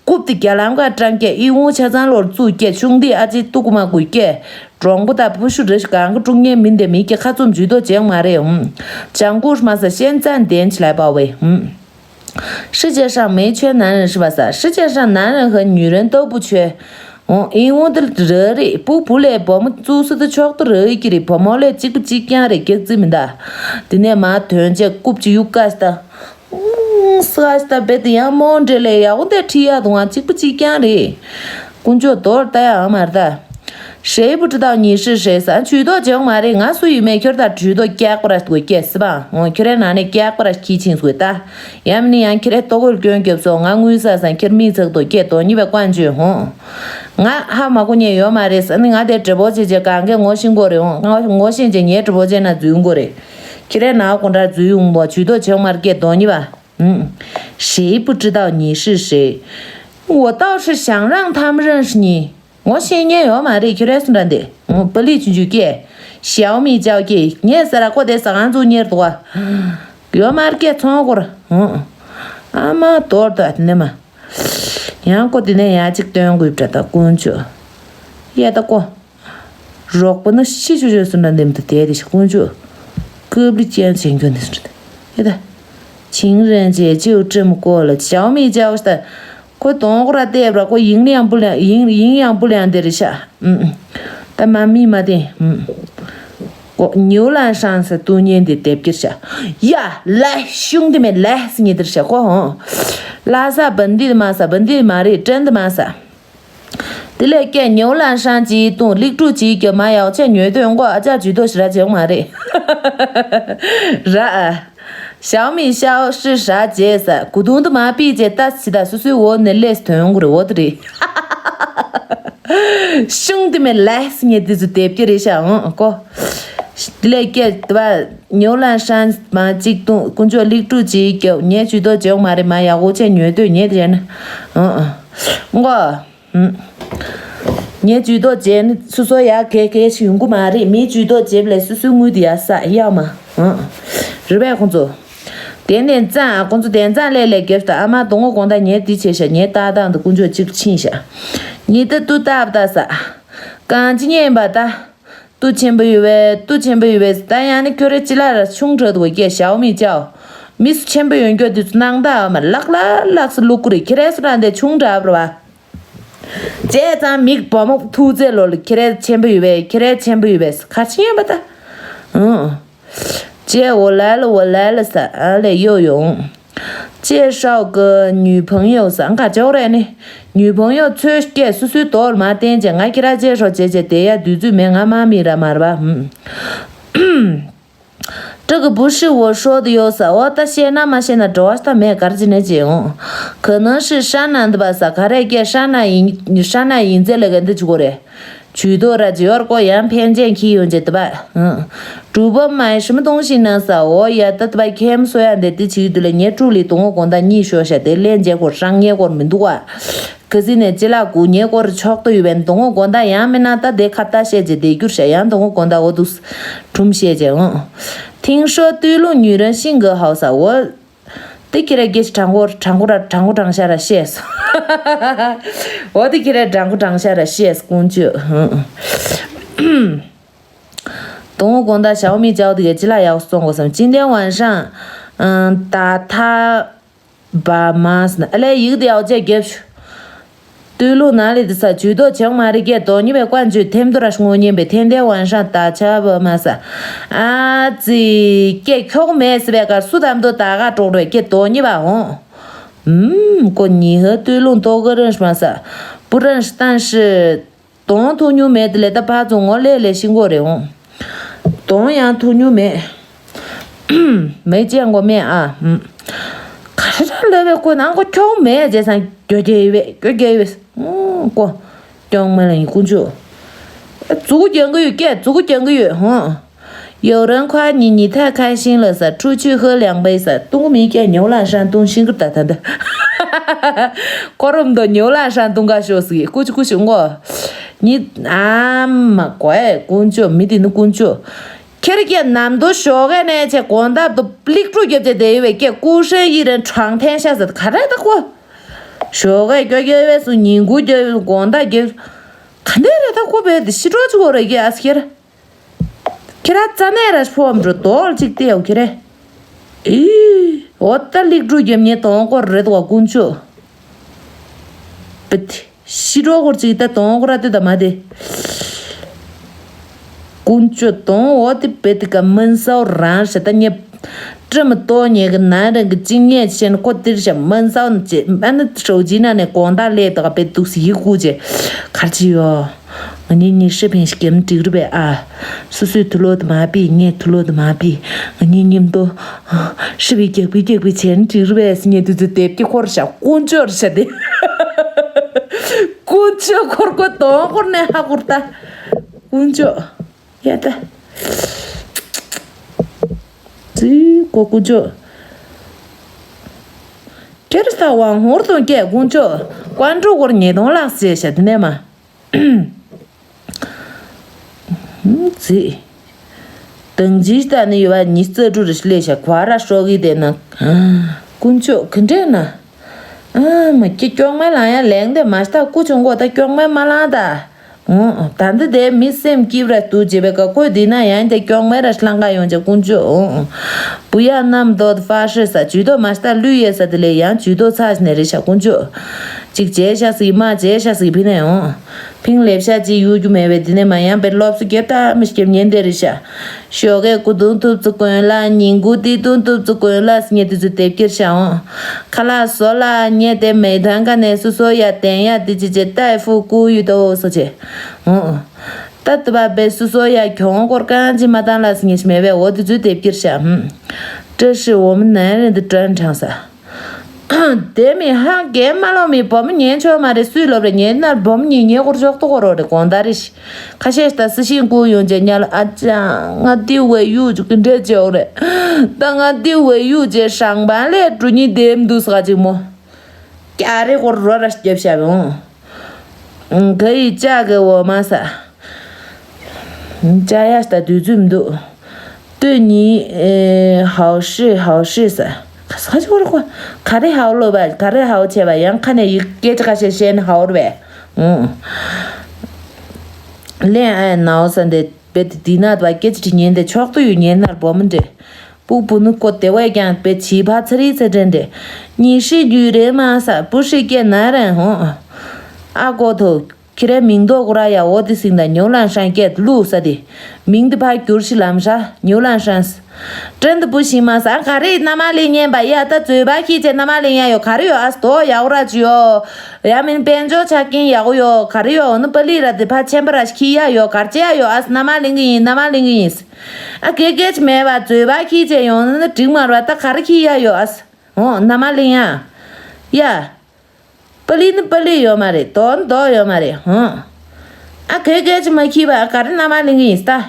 རྐུབ་དེ་རྒྱ་ལམ་ཁ་སྤྲང་སྐད་ཨི་འུང་ཆ་ཚང་ལོར་བཙུགས་སྐད་ཆུང་དེ་ཨ་ཅེ་ཏུ་ཀུ་མ་གུས་སྐད། གྲོང་པོ་དང་ཕུ་ཤུ་རེ་ཞིག་གང་གི་དཀྲུག་ཉེ་མིན་དེ་མི་སྐད་ཁ་ཚུམ་ཇུས་གཏོགས་བྱེད་མ་རེད་འུམ། ཅང་ཀུ་མ་ས་ཤན་ཙན་དན་ཆི་ལའི་པ་ཝེ་འུམ། 世界上没缺男人是吧 ས། 世界上男人和女人都不缺。 འོང་ཨི་འུང་དེ་རེ་རེ་པུ་བུ་ལས་བུ་མོ་བཙུགས་སུ་དུ་ཆོག་ཏུ་རེ་ཡི་ཀི་རེ་བུ་མོ་ལས་གཅིག་པུ་གཅིག་རྐྱང་རེ་སྐྱག་རྫི་མི་འདའ། དེ་ནས་མ་དོན་ཆེ་རྐུབ་ཅི་ཡུག་ཀ་ས་ད། ཨུང་། ས་ཨ་ཤི་ད་བེ་དེ་ཡང་མོ་འདྲེ་ལས་ཡག་པོ་འདྲེ་ཁྲི་ཡག་དུང་ང་གཅིག་པུ་གཅིག་རྐྱང་རེད། དཀོན་མཆོག་དོར་ལྟ་ཡག་མ་རེད་ད། 谁不知道你是谁 ས་ཇུས་གཏོགས་བྱེད་མ་རེད། ང་སུ་ཡིན་མེད་ཁྱོད་ད་ཇུས་གཏོགས་སྐྱག་པ་ར་དགོས་སྐྱེ་སི་པ་འོང་ཁྱོད་རའི་ནང་ནས་སྐྱག་པ་ར་ཁྱི་ཆིང་སུ་ད། ཡང་མིན་ཡང་ཁྱོད་རའི་ལྟོ་གོས་སྐྱོན་རྒྱབ་སོང་ང་དངུལ་ས་སང་ཁྱོད་མིག་ཚག་ཏུ་སྐྱེ་དོ་གཉིས་པའི་ཀོན་ཇུས་འོང་། ང་ཧ་མ་གོ་ཉན་ཡོད་མ་རེད་ས་ནི་ང་དེ་འདྲེ་པོ་བྱེད་བྱེད་གང་གས་ངོ་ཤེས་དགོས་རེད་འོང་ང་ངོ་ཤེས་བྱེད་ངའི་འདྲེ་པོ་བྱེད་ན་འཛུལ་དགོས་རེད། ཁྱེད་རའི་ནང་དགོང་དྲ་འཛུལ་ཡོང་བ་ཇུས་གཏོགས་བྱེད་མར་སྐད་གདོང་ཉི་བ། ཨུམ། 谁不知道你是谁？我倒是想让他们认识你。 ངོ་ཤེས་མཁན་ཡོད་མ་རེད་ཁྱོད་རའི་སུ་འདྲ་འདི། ཨུམ། པ་ལི་ཆུང་ཆུང་སྐད། 小米ཅའོ་སྐད། ངས་ཟེར་ར་ཀོ་དེ་ཟ་ཁང་ཚུགས་གཉེར་འདུག་བ། ཡོད་མ་རེད་སྐད་ཚོང་སྐོར། ཨུམ། ཨ་མ་དོར་དོ་ཨ་དེ་ནས་མ། ཡང་ཀོ་དེ་ནས་ཡང་གཅིག་སྟོན་དགོས་པྲ་ད་དཀོན་མཆོག་ཡ་ད་ཀོ། རོགས་པ་ནི་ཤི་ཆུ་ཆུ་སུ་འདྲ་འདེམ་དུ་དེ་དེ་ཤི་དཀོན་མཆོག་སྐབས་ལི་ཅན་བྱེད་མཁན་ནི་སུ་འདྲ་ཡ་ད། 情人节就这么过了。 小米ཅའོ་ཤི་ད། ཁོ་དོང་ཁོ་ར་བལྟས་པ་ཁོ་ཡིན་ཡང་བུ་ལ་ཡིན་ཡིན་ཡང་བུ་ལ་ཡང་དེ་རེད་ཤག་ཨུམ། ད་མ་མི་མ་བསྟན། ཨུམ། ཁོ་ཉིའུ་ལན་ཧྲང་ས་ཏུ་ཉན་དེ་དེབ་ཀྱིར་ཤག་ཡ་ལས་ཤུང་དེ་མེད་ལས་སི་ཉེ་དེར་ཤག་ཁོ་ཧོ། ལ་ས་བན་དི་མ་ས་བན་དི་མ་རེད་ཀྲན་དི་མ་ས། དེ་ལས་ཀྱེ་ཉིའུ་ལན་ཧྲང་ཅིའི་ཏུང་ལིག་ཀྲུ་ཅིའི་ཀྱེ་མ་ཡག་ཆེ་ཉོས་དོན་ཀོ་ཨ་ཅག་ཇུས་གཏོགས་ཤི་ར་བྱེད་མ་རེད། ར་ཨ། 小米消失啥节 ས་古董的麻痹节ད་སི་ད་སུ་སུའི་འོ་ནས་ལས་དོན་གུ་རེ་འོ་དེ་རེད། ཤུང་དེ་མེད་ལས་ངས་དེ་ཚོ་དེབ་ཀྱི་རེད་ཤག་འོང་ཀོ། དེ་ལས་ཀྱེ་དེ་བ་ཉོ་ལ་ཧྲན་མ་གཅིག་ཏུང་དཀོན་མཆོག་ལིག་ཀྲུ་ཅིའི་ཀྱེ་ངས་ཇུས་གཏོགས་བྱེད་མ་རེད་མ་ཡག་འོ་ཆེ་ཉོས་དོན་ཉེ་དེ་རེད་ན། འོང་ཀོ། ཧུམ། ངས་ཇུས་གཏོགས་བྱས་ནི་སོ་སོ་ཡག་གེ་གེ་ཞིག་ཡོང་གི་མ་རེད། མིའི་ཇུས་གཏོགས་བྱས་པ་ལས་སོ་སོའི་དངུལ་དེ་ཡག་ས་ཡག་མ། ཧུམ། རེད་པས་ཁོང་ཚོ། དེ་ནས་ཙང་ཁོང་ཚོ་དེ་ཙང་ལས་ལས་རྒྱབ་ད་ཨ་མ་དོ་ངོ་དགོང་དག་ཉལ་དེ་བྱས་ཤག་ཉལ་ཏག་ཏག་འདུག་དཀོན་མཆོག་གཅིག་ཕྱིན་ཤག་ཉི་ད་ཏུ་ཏབ་ཏ་ས། གང་ཅི་ཉན་པ་ད། ཏུ་ཆེན་པོ་ཡོད་བས་ཏུ་ཆེན་པོ་ཡོད་བས་ད་ཡང་ནི་ཁྱོད་རའི་ཅི་ལ་ར་ཆུང་དྲགས་འདུག་སྐད་ཞའོ་མི་ཅའོ། མི་སུ་ཆེན་པོ་ཡོད་འགྱོ་དུས་སུ་སྣང་དག་མ་ལག་ལ་ལག་སུ་ལུག་ཀུ་རེ་ཁྱེད་རས་སུ་ར་འདས་ཆུང་དྲགས་བར་བ། བྱས་ཙང་མིག་བ་མོ་ཐུག་ཚེ་ལོ་ལ་ཁྱེད་རས་ཆེན་པོ་ཡོད་བས་ཁྱེད་རས་ཆེན་པོ་ཡོད་བས་ཁ་ཆེ་ཡིན་པ་ད། ཨང་། བྱས་འོ་ལ་ལ་འོ་ལ་ལ་ས་ཨ་ལས་ཡོ་ཡོང་། 介绍个女朋友 ཟེར་ག་ཅོག་རེད་ནི། 女朋友 ཚོས་སྐད་སུ་སུའི་དོག་མ་བསྟན་ཅེས་ང་ཁྱེད་ར་ཅེས་ཧྲོ་བྱེད་ཅེས་དེ་ཡ་དུས་ཚོད་མེད་ང་མ་མི་ར་མར་བ་ཧུམ། 这个不是我说的哟 ཟེར་འོ་ད་ཤེས་ན་མ་ཤེས་ན་འགྲོ་བ་ད་མེད་གར་ཅི་ནས་ཅེས་འོང་། 可能是山南的吧 ཟེར་ག་རེ་སྐད་山南 ཡིན་山南 ཡིན་ཚེ་ལས་ག་འདི་ཆུ་གོ་རེད། 举头 ར་ཇི་ཡོར་ཀོ་ཡང་འཕེན་ཅན་ཁྱི་ཡོན་ཅེ་དུ་བ། 主播买什么东西呢 ཟེར་འོ་ཡ་ད་དུ་བ་ཁྱེམ་སོ་ཡ་འདི་དེ་ཅིག་དུ་ལ་ཉེ་དྲུག་ལི་དུ་ངོ་དགོང་དག་གཉིད་ཤོར་ཤ་དེ་ལན་ཇེ་ཁོ་རང་ཉེ་ཁོར་མི་འདུག་བ། ག་ཟི་ནས་ཅི་ལ་གུ་ཉེ་ཁོར་ཆོག་ཏུ་ཡོད་པའི་དུ་ངོ་དགོང་དག་ཡང་མིན་ན་ད་དེ་ཁ་ད་བཤད་ཅེ་དེ་གྱུར་ཤ་ཡང་དུ་ངོ་དགོང་དག་འོ་དུ་ཁྲུམ་བཤད་ཅེ་འོང་། 听说对路女人性格好 ཟེར་འོ། དེ་ཁྱེད་ར་སྐད་ཆ་དྲང་པོ་དྲང་པོ་ར་དྲང་པོ་དྲང་ཤ་ར་བཤད་སོང་། འོ་དེ་ཁྱེད་ར་དྲང་པོ་དྲང་ཤ་ར་བཤད་དཀོན་མཆོག་དང་པོ་དགོང་དག་ཞའོ་མི་ཅའོ་དེ་ག་ཅི་ལ་ཡག་སོང་གོ་བསམ་ཅིན་ཏན་ཝན་ཧྲང་ད་ཐ་བ་མ་སི་ན་ཨ་ལས་ཡིག་དེ་ཡག་ཅེ་རྒྱབ་ཤུ། 对路哪里的 ས་ཇུས་གཏོགས་བྱུང་མ་རེད་སྐད་དོ་ཉི་བའི་བཀའ་འཇུས་ཐེམ་དུ་ར་ངོ་ཉན་པའི་ཐེན་ཏེ་ཝན་ཧྲང་ད་ཆ་བ་མ་ས། ཨ་ཙི་སྐད་ཁྱོག་མེད་སི་བའི་ཀར་སུ་དམ་དུ་ད་ག་གྲོགས་རེད་སྐད་དོ་ཉི་བ་འོང་། ཨུམ་ཀོ་ཉི་ཧ་对路多个认识吗 ས། 不认识但是 དོང་ཐུག་མྱོང་མེད་དེ་ལས་ད་ཕར་ཚུར་ངོ་ལས་ལས་ཤི་མགོ་རེད་འོང་། དོང་ཡང་ཐུག་མྱོང་མེད། མེ་ཅན་མགོ་མེད་ཨ། ཧུམ། ག་རེ་ར་ལབ་པའི་ཀོ་ནང་ཀོ་ཁྱོག་མེད་ཅེས་སང་གྱོ་གྱེ་ཡོད་པས་གྱོ་གྱེ་ཡོད་པས། ཀོ། ཀྱོང་མེ་ལ་ཡིན་ཀུན་ཆུ། མཛུ་གུ་རྒྱང་གི་ཡོད་སྐད་མཛུ་གུ་རྒྱང་གི་ཡོད་ཧོང་། 有人夸你你太开心了 ས་出去喝两杯 ས་ཏུང་མི་སྐད་牛栏山东ཤིང་ཀུར་ད་ད་ད། ཁོ་རུམ་དོ་牛栏山东ག་ཤོ་སི་ཀུ་ཆུ་ཀུ་ཤུ་ངོ་། ཉི་ཨ་མ་ཀོའི་ཀུན་ཆུ་མི་དེ་ནི་ཀུན་ཆུ། ཁྱེར་ཀྱི་ནམ་དུ་ཞོགས་ཀས་ནས་ཆེ་གོང་ལྟར་དུ་ལིག་ཀྲུ་རྒྱབ་ཅེ་དེ་ཡོད་པའི་སྐད་ཀུ་ཧྲེ་ཡི་རན་ཁྲང་ཐན་ཤ་ཟེར་ག་རེ་ད་ཀོ། ཞོགས་ཀས་ཀྱོ་ཀྱོ་བས་སུ་ཉིན་གུ་ཀྱོ་གོང་ལྟར་རྒྱབ། ག་འདྲ་རེ་ད་ཀོ་བས་དེ་ཤི་གྲོགས་ཆུ་གོ་རེ་ཀྱི་ཨ་སི་ཁྱེར། ཁྱེད་ར་རྩ་ནས་ར་ཕོ་བ་འགྲོ་དོག་ཅིག་སྟེ་ཡོ་ཁྱེད་རེ། ཨི། འོ་ད་ལིག་འགྲུ་རྒྱབ་ཉེ་དོང་སྐོར་རེད་བ་དཀོན་མཆོག་པད། ཤི་གྲོགས་སྐོར་ཅིག་ད་དོང་སྐོར་ར་དེ་ད་མ་དེ། དཀོན་མཆོག་དོང་འོ་དེ་པད་དེ་ཀ་མིན་སའོ་རང་ཤ་ད་ཉེ། སྤྲི་མི་ཏོ་ཉེ་གི་ན་རང་གི་ཅིང་ཉེ་ཆེན་ཁོ་དེར་ཤ་མིན་སའོ་ཅེ་ཨ་ནི་ཧྲོ་ཇི་ན་ནས་གོང་ད་ལེ་ད་ཀ་པད་དུག་སི་ཡི་ཀུ་ཅེ་གར་ཅི་ཡོ། ང་གཉིས་གཉིས་ཧྲི་ཕན་ཞིག་གེམ་འགྲིག་རུ་བས་ཨ། སུ་སུའི་ཐུ་ལོ་དུ་མ་པི་ངའི་ཐུ་ལོ་དུ་མ་པི། ང་གཉིས་མཉམ་དུ་ཧྲི་བའི་རྒྱག་པི་རྒྱག་པི་བྱས་ན་འགྲིག་རུ་བས་སི་ངའི་དུས་ཚོད་དེབ་ཀྱི་ཁོར་ཤ་དཀོན་མཆོག་རུ་ཤ་དེ། དཀོན་མཆོག་ཁོར་ཁོ་དོང་ཁོར་ནས་ཧ་ཁོར་ད། དཀོན་མཆོག་ཡ་ད། ཙི་ཀོ་དཀོན་མཆོག་ཁྱེར་ས་དབང་ཧོར་དུ་སྐད་དཀོན་མཆོག་ཀོན་ཀྲུ་གོར་ཉེ་དོང་ལགས་ཟེར་ཤ་དེ་ནས་མ། ཙི། དང་ཇི་ལྟ་ནི་ཡོད་པ་ཉི་རྩ་དྲུག་རེ་ལས་ཤ་ཁོ་ར་ཧྲོག་གི་དེ་ན། དཀོན་མཆོག་གི་འདྲེ་ན། ཨ་མ་ཀྱི་ཀྱོག་མེ་ལང་ཡ་ལེང་དེ་མ་ཤ་ད་ཀུ་ཆུང་གོ་ད་ཀྱོག་མེ་མ་ལང་ད། འོ། ད་འདི་དེ་མི་སེམས་སྐྱིད་ར་ཏུ་བྱེད་པའི་ཀ་ཁོས་འདི་ན་ཡང་དེ་ཀྱོག་མེ་ར་ཤ་ལང་ག་ཡོང་ཅེ་དཀོན་མཆོག་འོ། བུ་ཡ་རྣམས་འདོད་ཧྥ་ཧྲི་ས་ཇུས་དོ་མ་ཤ་ད་ལུས་ཡེ་ས་དེ་ལས་ཡང་ཇུས་དོ་ཚ་ཞིག་ནས་རེ་ཤ་དཀོན་མཆོག་ཅིག་བྱས་ཤ་སི་མ་བྱས་ཤ་སི་ཕི་ནས་འོ། ཕིང་ལེབ་ཤ་ཅིག་གཡུག་རྒྱུ་མེད་པས་དེ་ནས་མ་ཡང་པའི་སློབ་གསོ་རྒྱབ་ད་མི་རྒྱབ་ཉན་དེ་རེ་ཤ། ཞོགས་ཀས་སྐུ་གདུང་ཐུབ་ཚུ་གོན་ལ་ཉིན་གུང་དེ་གདུང་ཐུབ་ཚུ་གོན་ལ་སྙེ་དེ་ཚུ་དེབ་ཀྱིར་ཤ་འོང་། ཁ་ལག་བཟོ་ལ་སྙེ་དེ་མེ་ཐང་ཀ་ནས་སུ་སོ་ཡ་དན་ཡ་དེ་ཅི་ཅི་ཏའི་ཧྥུ་ཀུ་ཡུ་དོ་སོ་ཅེ། འོང་། ད་དུ་བ་པའི་སུ་སོ་ཡ་གྱོང་སྐོར་གང་ཅི་མ་བཏང་ལ་སྙེ་ཤ་མེད་པས་འོ་དེ་ཚུ་དེབ་ཀྱིར་ཤ། ཧུམ། 这是我们男人的专长 ས། དེ་མི་ཧང་གེ་མ་ལོ་མི་བུ་མོ་ཉན་ཆོག་མ་རེད་སུས་ལོབ་རེད་ཉན་ན་བུ་མོ་ཉིད་ཉེ་སྐོར་ཅོག་ཏོ་སྐོར་རོ་རེད་གོང་ད་རེད་ཤི། ཁ་ཤས་ད་སི་ཤིང་ཀུ་ཡོང་ཅེ་ཉལ་ཨ་ཅང་ང་ཏི་ཝེ་ཡུ་ཅུ་ཀི་འདྲེ་ཅེ་འོ་རེད། ད་ང་ཏི་ཝེ་ཡུ་ཅེ་ཧྲང་བན་ལས་གྲུ་ཉི་དེམ་འདུག་ས་ཅིག་མོ། ཀྱ་རེ་སྐོར་རོ་ར་སྐྱབས་ཤ་བོང་། ག་ཡི་ཅག་གི་འོ་མ་ས། ཅ་ཡ་ད་དུས་ཚོད་མི་འདུག་སྟོད་ཉིད་ཧའོ་ཧྲི་ཧའོ་ཧྲི་ས། ཁ་ས་ཅི་བར་ཁོ། ག་རེ་ཧའོ་ལོ་བ། ག་རེ་ཧའོ་ཆེ་བ། ཡང་ཁ་ནས་ཡིག་སྐད་ཆ་ཁ་ཤས་བཤད་ན་ཧའོ་རུ་བས། ཨུང་། ལན་ཨ་ནའོ་ས་འདི་བེ་དེ་དི་ན་བ་སྐད་ཆ་དྲི་ཉན་དེ་ཆོག་ཏུ་ཡོད། ཉན་ནར་བོ་མི་འདྲེ། སྤུ་སྤུ་ནུ་ཀོ་དེ་བས་ཀྱང་བེ་བྱིས་པ་ཚ་རི་ཚ་དྲན་འདྲེ། ཉི་ཧྲི་རྒྱུ་རེ་མ་ས་སྤུ་ཧྲི་སྐད་ན་རན་ཧོ། ཨ་ཀོ་ཐོ། ཁྱེད་རའི་མིང་འདོགས་ཀོ་ར་ཡ། འོ་དེ་སིང་ད་ཉོ་ལན་ཧྲན་སྐད་ལུག་ས་དེ། མིང་དེ་ཕ་གྱུར་ཤི་ལམ་ཧྲ་ཉོ་ལན་ཧྲན། ཏྲན་དུ་བུ་ཤི་མ་ས་ག་རེ་ན་མ་ལེ་ཉན་པ་ཡ། ད་ཙོས་པ་ཁྱི་ཅེ་ན་མ་ལེ་ཉན་ཡོ་ག་རེ་ཡོ་ཨ་སྟོ་ཡ་འོ་ར་ཅི་ཡོ། ཡ་མིན་དཔལ་འབྱོར་ཆ་རྐྱེན་ཡག་པོ་ཡོད་ག་རེ་ཡོད། འོ་ནི་པ་ལི་ར་དེ་ཕ་ཆེན་པ་ར་ཤི་ཡ་ཡོད་གར་ཅེ་ཡ་ཡོད་ཨ་སི་ན་མ་ལིང་གི་ཡིན་ན་མ་ལིང་གི་ཡིན། ཨ་གེ་གེ་ཅི་མེད་པ་ཙོས་པ་ཁྱི་ཅེ་ཡོང་ནི་འགྲིག་མ་ར་ད་ག་རེ་ཁྱི་ཡ་ཡོད་ཨ་སི། འོ་ན་མ་ལིང་ཡ། ཡ། པ་ལི་ནི་པ་ལི་ཡོད་མ་རེད། དོ་ནི་དོ་ཡོད་མ་རེད་ཧང་། ཨ་གེ་གེ་ཅི་མ་ཁྱི་བ་ག་རེ་ན་མ་ལིང་གི་ཡིན་ས་ད།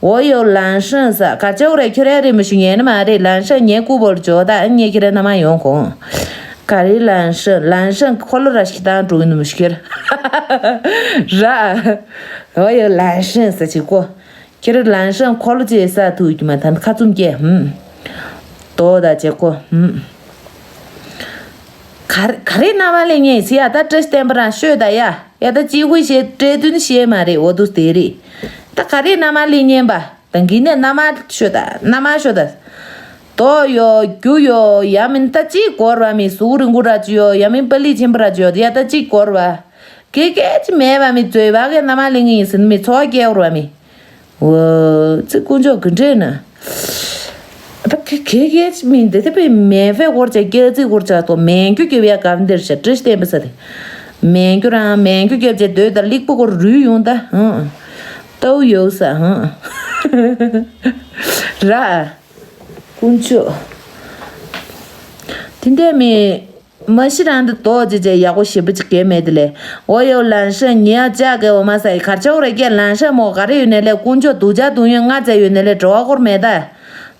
འོ་ཡོ་ལན་ཧྲན་ས་ག་ཅོག་རེ་ཁྱོད་རེ་རེ་མི་ཞུ་ཉན་ནི་མ་རེད། ལན་ཧྲན་ཉན་ཀུ་བོར་ཇོ་ད་ཨ་ཉེ་ཁྱེད་རེ་ན་མ་ཡོང་གོང་། ག་རེ་ལན་ཧྲན་ལན་ཧྲན་ཁོ་ལོ་ར་ཤི་ཏང་འགྲོ་གི་ནི་མི་ཤི་ཁྱེར། ར། འོ་ཡོ་ལན་ཧྲན་ས་ཅི་ཀོ། ཁྱེད་རང་ལན་ཧྲན་ཁོ་ལོ་ཅེས་ས་ཐུག་གི་མ་ཐན་ཁ་བཙུམ་སྐྱེ་ཧུམ། དོ་ད་ཅེ་ཀོ་ཧུམ། ག་རེ་ག་རེ་ན་བ་ལེ་ཉེ་སི་ཡ་ད་བཀྲ་ཤིས་བསྟན་པ་རང་ཤོད་ད་ཡ། ཡ་ད་ཅི་ཧུ་ཤེ་བཀྲས་དུན་ཤེ་མ་རེད། འོ་དུ་དེ་རེད། ད་ག་རེ་ན་མ་ལེ་ཉེན་པ་ད་གི་ནས་ན་མ་ཤོད་ད་ན་མ་ཤོད་ད། དོ་ཡོ་རྒྱུ་ཡོ་ཡ་མིན་ད་ཅི་གོར་བ་མི་སུ་རིང་གུ་ར་ཅི་ཡོ་ཡ་མིན་པ་ལི་ཆེན་པ་ར་ཅི་ཡོ་ཡ་ད་ཅི་གོར་བ། གེ་གེ་ཅི་མེད་པ་མི་ཙོས་བ་གེ་ན་མ་ལེ་ཉེ་ཡིན་སི་ནི་མི་ཚོ་སྐྱེ་བར་བ་མི། འོ། ཙི་དཀོན་མཆོག་གི་འདྲེ་ན། ད་ཁེ་ཁེ་ཁེ་ཅི་མིན་དེ་དེ་པའི་མེ་ཧྥེ་སྐོར་ཆ་སྐྱེ་ཚིག་སྐོར་ཆ་ཏོ་མེན་ཁྱོ་སྐྱེ་བའི་སྐབས་འདིར་ཤ་བཀྲ་ཤིས་བསྟན་པ་ས་དེ། མེན་ཁྱོ་རང་མེན་ཁྱོ་སྐྱེ་བྱེད་འདོད་ད་ལིག་པོ་སྐོར་རུས་ཡོང་ད་ཧང་། ཏའུ་ཡོད་ས་ཧང་། ར། དཀོན་མཆོག་དེ་འདྲ་མི། མ་གཞི་རང་འདི་རྡོ་རྗེ་རྗེ་ཡག་པོ་ཞེ་པོ་ཅིག་གས་མེད་དེ་ལས། འོ་ཡོ་ལན་ཧྲན་ཉེ་ཡ་ལྕགས་གས་འོ་མ་ས་ཡི་གར་ཆོག་རེ་སྐད་ལན་ཧྲན་མོ་ག་རེ་ཡོད་ནས་ལས་དཀོན་མཆོག་སྡུག་ཅག་སྡུག་ཡོན་ལྔ་བཙལ་ཡོད་ནས་ལས་འགྲོ་བ་སྐོར་མེད་ད།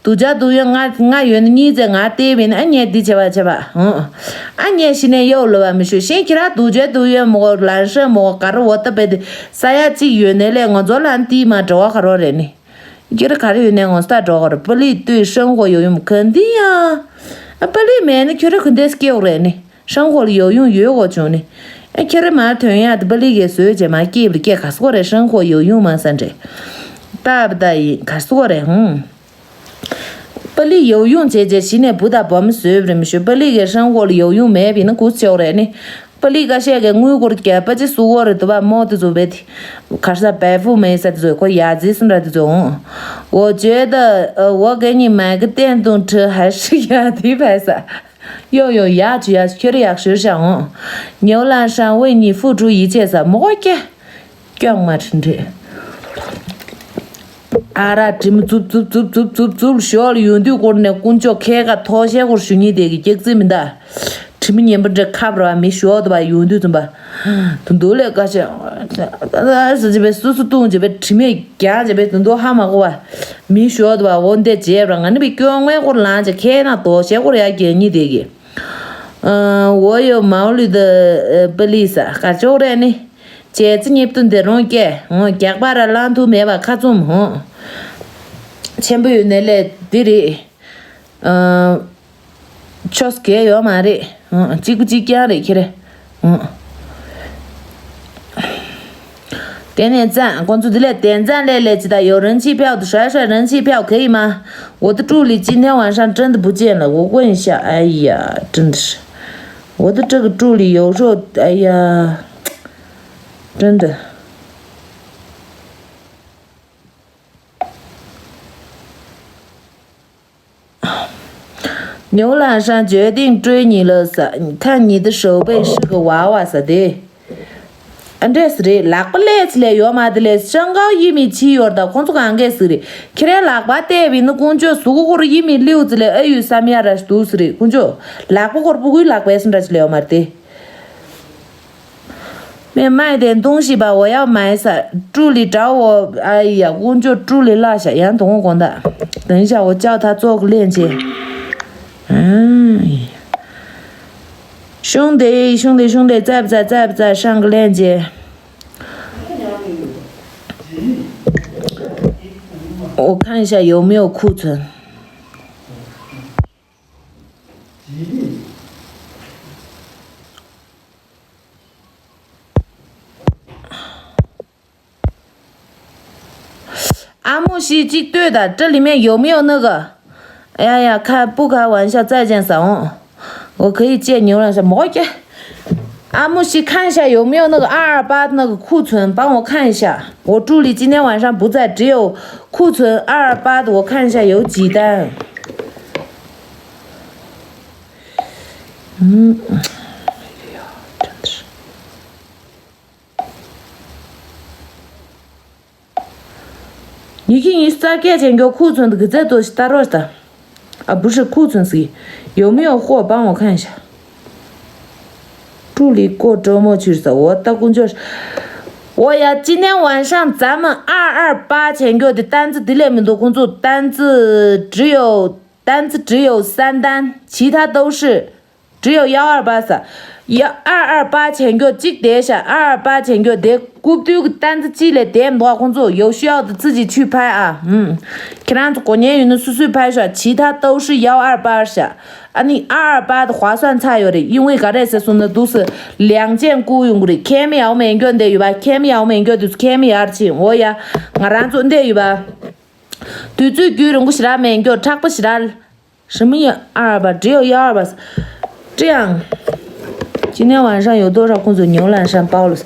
སྡུག་ཅག་སྡུག་ཡོན་ལྔ་ལྔ་ཡོད་ན་གཉིས་བཙལ་ང་བལྟས་བིན་ཨ་ཉེ་འདི་བྱེད་པ་བྱེད་པ་ཧང་། ཨ་ཉེ་ཤི་ནས་ཡོ་ལོ་བ་མི་ཤོད་ཤེས་ཁྱེད་རང་སྡུག་ཅག་སྡུག་ཡོན་མོ་ལན་ཧྲན་མོ་ག་རེ་འོ་ད་བེ་དེ་ས་ཡ་གཅིག་ཡོད་ནས་ལས་ང་ཚོ་ལན་ཏི་མ་འགྲོ་བ་ག་རོ་རེད་ནི། སྒེར་ག་རེ་ཡོད་ནས་ངོ་ས་འགྲོ་གར་པ་ལི་ཏུའི་ཧྲང་ཧོ་ཡོ་ཡུམ་ག་འདི་ཡང་། པ་ལི་མེད་ན་ཁྱོད་ར་ག་འདི་སྐྱེ་འོ་རེད་ནི། ཧྲང་ཧོ་ལ་ཡོ་ཡུམ་ཡོད་གོ་བྱུང་ནི། ཁྱོད་ར་མ་ཐོན་ཡ་དི་པ་ལི་གའི་བཟོས་རྗེས་མ་སྐྱེས་པ་སྐྱེ་ག་སོ་རེད་ཧྲང་ཧོ་ཡོ་ཡུམ་མ་ས་འདྲེ། ཏབ་ད་ཡི་ག་སོ་རེད་ཧུང་། པ་ལི་ཡོ་ཡུམ་བྱས་རྗེས་གཞི་ནས་བུ་དང་བུ་མོ་བཟོས་པ་རེད་མི་ཤོད་པ་ལི་གའི་ཧྲང་ཧོ་ལ་ཡོ་ཡུམ་མེད་པ་ཡིན་ན་གུ་སི་ཆེ་འོ་རེད་ནི། པ་ལི་ཀ་ཤས་ཀྱི་དངུལ་སྒོར་བརྒྱ་པ་ཅི་སུ་གོ་རེ་དུ་བ་མོ་དུ་ཚོ་བེ་དི། གར་ས་བེ་ཧྥུ་མེ་ས་དུ་ཚོ་ཁོ་ཡ་ཛི་སུན་ར་དུ་ཚོ་འོང་། འོ་བརྗོད་ད། འོ་གེ་ཉི་མ་གི་བསྟན་དུང་ཁྲི་ཧ་ཧྲི་ཡ་དི་བེ་ས། ཡོ་ཡོ་ཡ་ཅུ་ཡ་ཁྱོད་ཡག་ཤོར་ཤ་འོང་། ཉོ་ལ་ཧྲང་ཝེ་ཉི་ཧྥུ་ཀྲུ་ཡི་ཅེ་ས་མོ་གོ་ཀྱེ། སྐྱོང་མ་ཁྲིན་ཁྲི། ཨ་ར་དྲི་མ་རྩུབ་རྩུབ་རྩུབ་རྩུབ་རྩུབ་རྩུབ་ཞོག་ལ་ཡོང་དུས་སྐོར་ནས་དཀོན་མཆོག་ཁལ་ཁ་ཐོག་ཤེ་སྐོར་ཞུ་ཉིད་དེ་གི་སྐྱག་རྫི་མི་འདའ། དྲི་མ་ངན་པ་འདྲ་ཁབ་ར་མི་ཞོག་དུ་བ་ཡོང་དུས་ཙམ་པ། དུ་འདུག་ལས་ཀ་ཤ། ཟ་ཅི་བས་སུ་སུ་བཏུང་ཅི་བས་དྲི་མས་རྒྱག་ཅི་བས་དུ་འདུག་ཧ་མ་གོ་བ། མི་ཞོག་དུ་བ་འོ་འདས་བྱས་པ་ང་ནི་བི་སྐྱོང་མའི་སྐོར་ལངས་ཅི་ཁལ་ན་ཐོག་ཤེ་སྐོར་ཡ་རྒྱལ་ཉིད་དེ་གི། འོ་ཡོ་མའོ་ལུས་ད་པ་ལི་ས་ག་ཅོག་རེད་ནི། བྱས་ཙི་ཉེབ་ཏུ་འདི་རོང་སྐྱེ། འོ་རྒྱག་པ་ར་བླང་ཐུབ་མེད་པ་ཁ་བཙུམ་ཧོ། ཆེན་པོ་ཡོད་ནས་ལས་འདི་རེད། ཨ། ཆོས་གས་ཡོད་མ་རེད། ཨ། གཅིག་པུ་གཅིག་རྐྱང་རེད་ཁྱེད་རེད། ཨ། དེ་ནས་ཙང་ཁོང་ཚོ་འདི་ལས་དན་ཙང་ལས་ལས་ཅི་ད་ཡོ་རང་ཆི་ཕྱག་ཏུ་ཧྲ་ཧྲ་རང་ཆི་ཕྱག་གས་ཡིན་མ། འོ་ད་ཀྲུག་ལི་ཅི་ནས་ཝང་ཧྲང་ཀྲན་དུ་བུ་ཅན་ལ་འོ་ཀོན་ཤ་ཨ་ཡ་ཀྲན་དུ། འོ་ད་ཀྲུག་ཀྲུག་ལི་ཡོ་ཧྲོ་ཨ་ཡ། ཀྲན་དུ། ཉོ་ལ་ཧྲང་ཇོ་ཏིང་ཀྲོའི་ཉི་ལ་ས་ཁ་ཉི་ད་ཧྲོ་པའི་ཧྲི་གི་ཝ་ཝ་ས་དེ། ཨ་འདྲས་རེད་ལག་པ་ལས་ཚི་ལས་ཡོད་མ་དེ་ལས་ཤང་ཀའོ་ཡི་མི་ཕྱི་ཡོར་ད་ཁོང་ཚོ་གང་གས་ཟིག་རེད་ཁྱེད་རའི་ལག་པ་བལྟས་བི་ནི་ཀུང་ཅོ་ཟུག་གུ་ཁོར་ཡི་མི་ལིའུ་ཚི་ལས་ཨ་ཡུ་བསམ་ཡ་ར་འདུག་ཟི་རེད་ཀུང་ཅོ་ལག་པ་ཁོར་ཕྲུ་གུའི་ལག་པས་སུ་འདྲ་ཅི་ལས་ཡོད་མ་རེད་དེ། མེ་མའི་དེ་འདུང་ཞིག་པ་འོ་ཡག་མའི་ས་ཀྲུ་ལི་དྲ་འོ་ཨ་ཡ་ཀུང་ཅོ་ཀྲུ་ལི་ལ་ཤ་ཡང་དུང་དགོང་ད་དེང་ཞག་འོ་ལྕགས་ཐག་ཙོག་ལེན་ཆེ། ཤུང་དེ་ཤུང་དེ་ཤུང་དེ་ཙབ་ཙ་ཙབ་ཙ་ཤང་གི་ལེན་ཆེ། འོ་ཁང་ཤ་ཡོ་མེའོ་ཁུ་ཚོན། 阿木西这对的，这里面有没有那个？哎呀呀，看不开玩笑，再见，散哦。我可以借牛奶什么？我给。阿木西看一下有没有那个二二八的那个库存，帮我看一下。我助理今天晚上不在，只有库存二二八的，我看一下有几单。嗯，哎呀，真的是。 你给你三块钱给我库存的给再多打多少的？啊，不是库存是有没有货？帮我看一下。助理给我周末去的，我到工作室。我呀，今天晚上咱们二二八钱给我的单子，这里面的工作单子只有单子只有三单，其他都是 只有幺二八三，幺二二八钱给我寄得下，二二八钱给我得，孤独单子寄来点的话，工作有需要的自己去拍啊。嗯，看样子过年有的叔叔拍出来，其他都是幺二八下。啊，你二二八的划算差有点，因为刚才是说的都是两件雇佣的，K M L免捐的有吧？K M L免捐的是 K M L 钱，我呀，我让做的有吧？对最贵的我是拉免捐，差不是拉。 什么呀？二二八，只有幺二八。这样，今天晚上有多少工作牛栏山包了？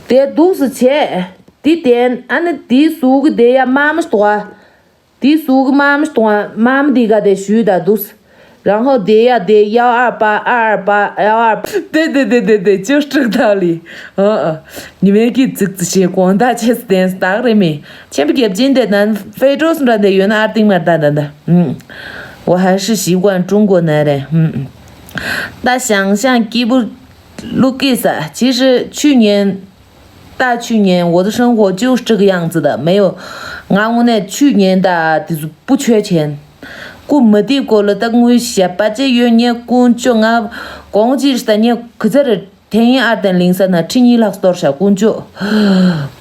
得都是钱，得点，俺那得数个得呀，妈妈多，得数个妈妈多，妈妈的个得虚的都是，然后得呀得幺二八、二二八、幺二，对对对对对，就是这个道理。嗯嗯，你们给这这些广大去点打个人民，前不久今天咱非洲是那得有那二丁嘛哒哒哒。 嗯，我还是习惯中国男人。嗯嗯。那想想吉布鲁吉斯啊，其实去年、大去年我的生活就是这个样子的，没有，俺屋那去年的就是不缺钱，过没地过了，等我下把这有年工作啊，工资是等年可这 天一二等零三呢，吃你老多少工作，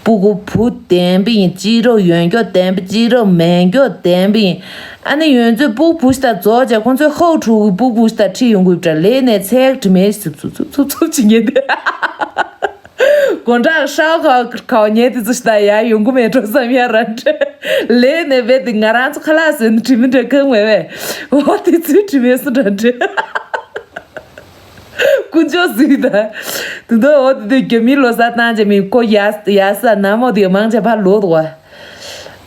不过不点饼，鸡肉圆叫点饼，鸡肉面叫点饼。俺那圆子不不是他做着，光最后厨不不是他吃用过这，来那菜吃没是出出出出去年的。广州烧烤烤年的就是大家用过没做什么样人这，来那边的俺让子看了是吃没这坑喂喂，我的最吃没是这这。 དཀོན་མཆོག་གཟིགས་དང་། དེ་འདྲ་འོ་དེ་དུས་རྒྱ་མིའི་ལོ་གསར་བཏང་བྱས་མི་ཁོ་ཡ་ཡ་ས་ན་མོ་དེ་མང་ཆེ་ཕར་ལོག་འདུག་བ།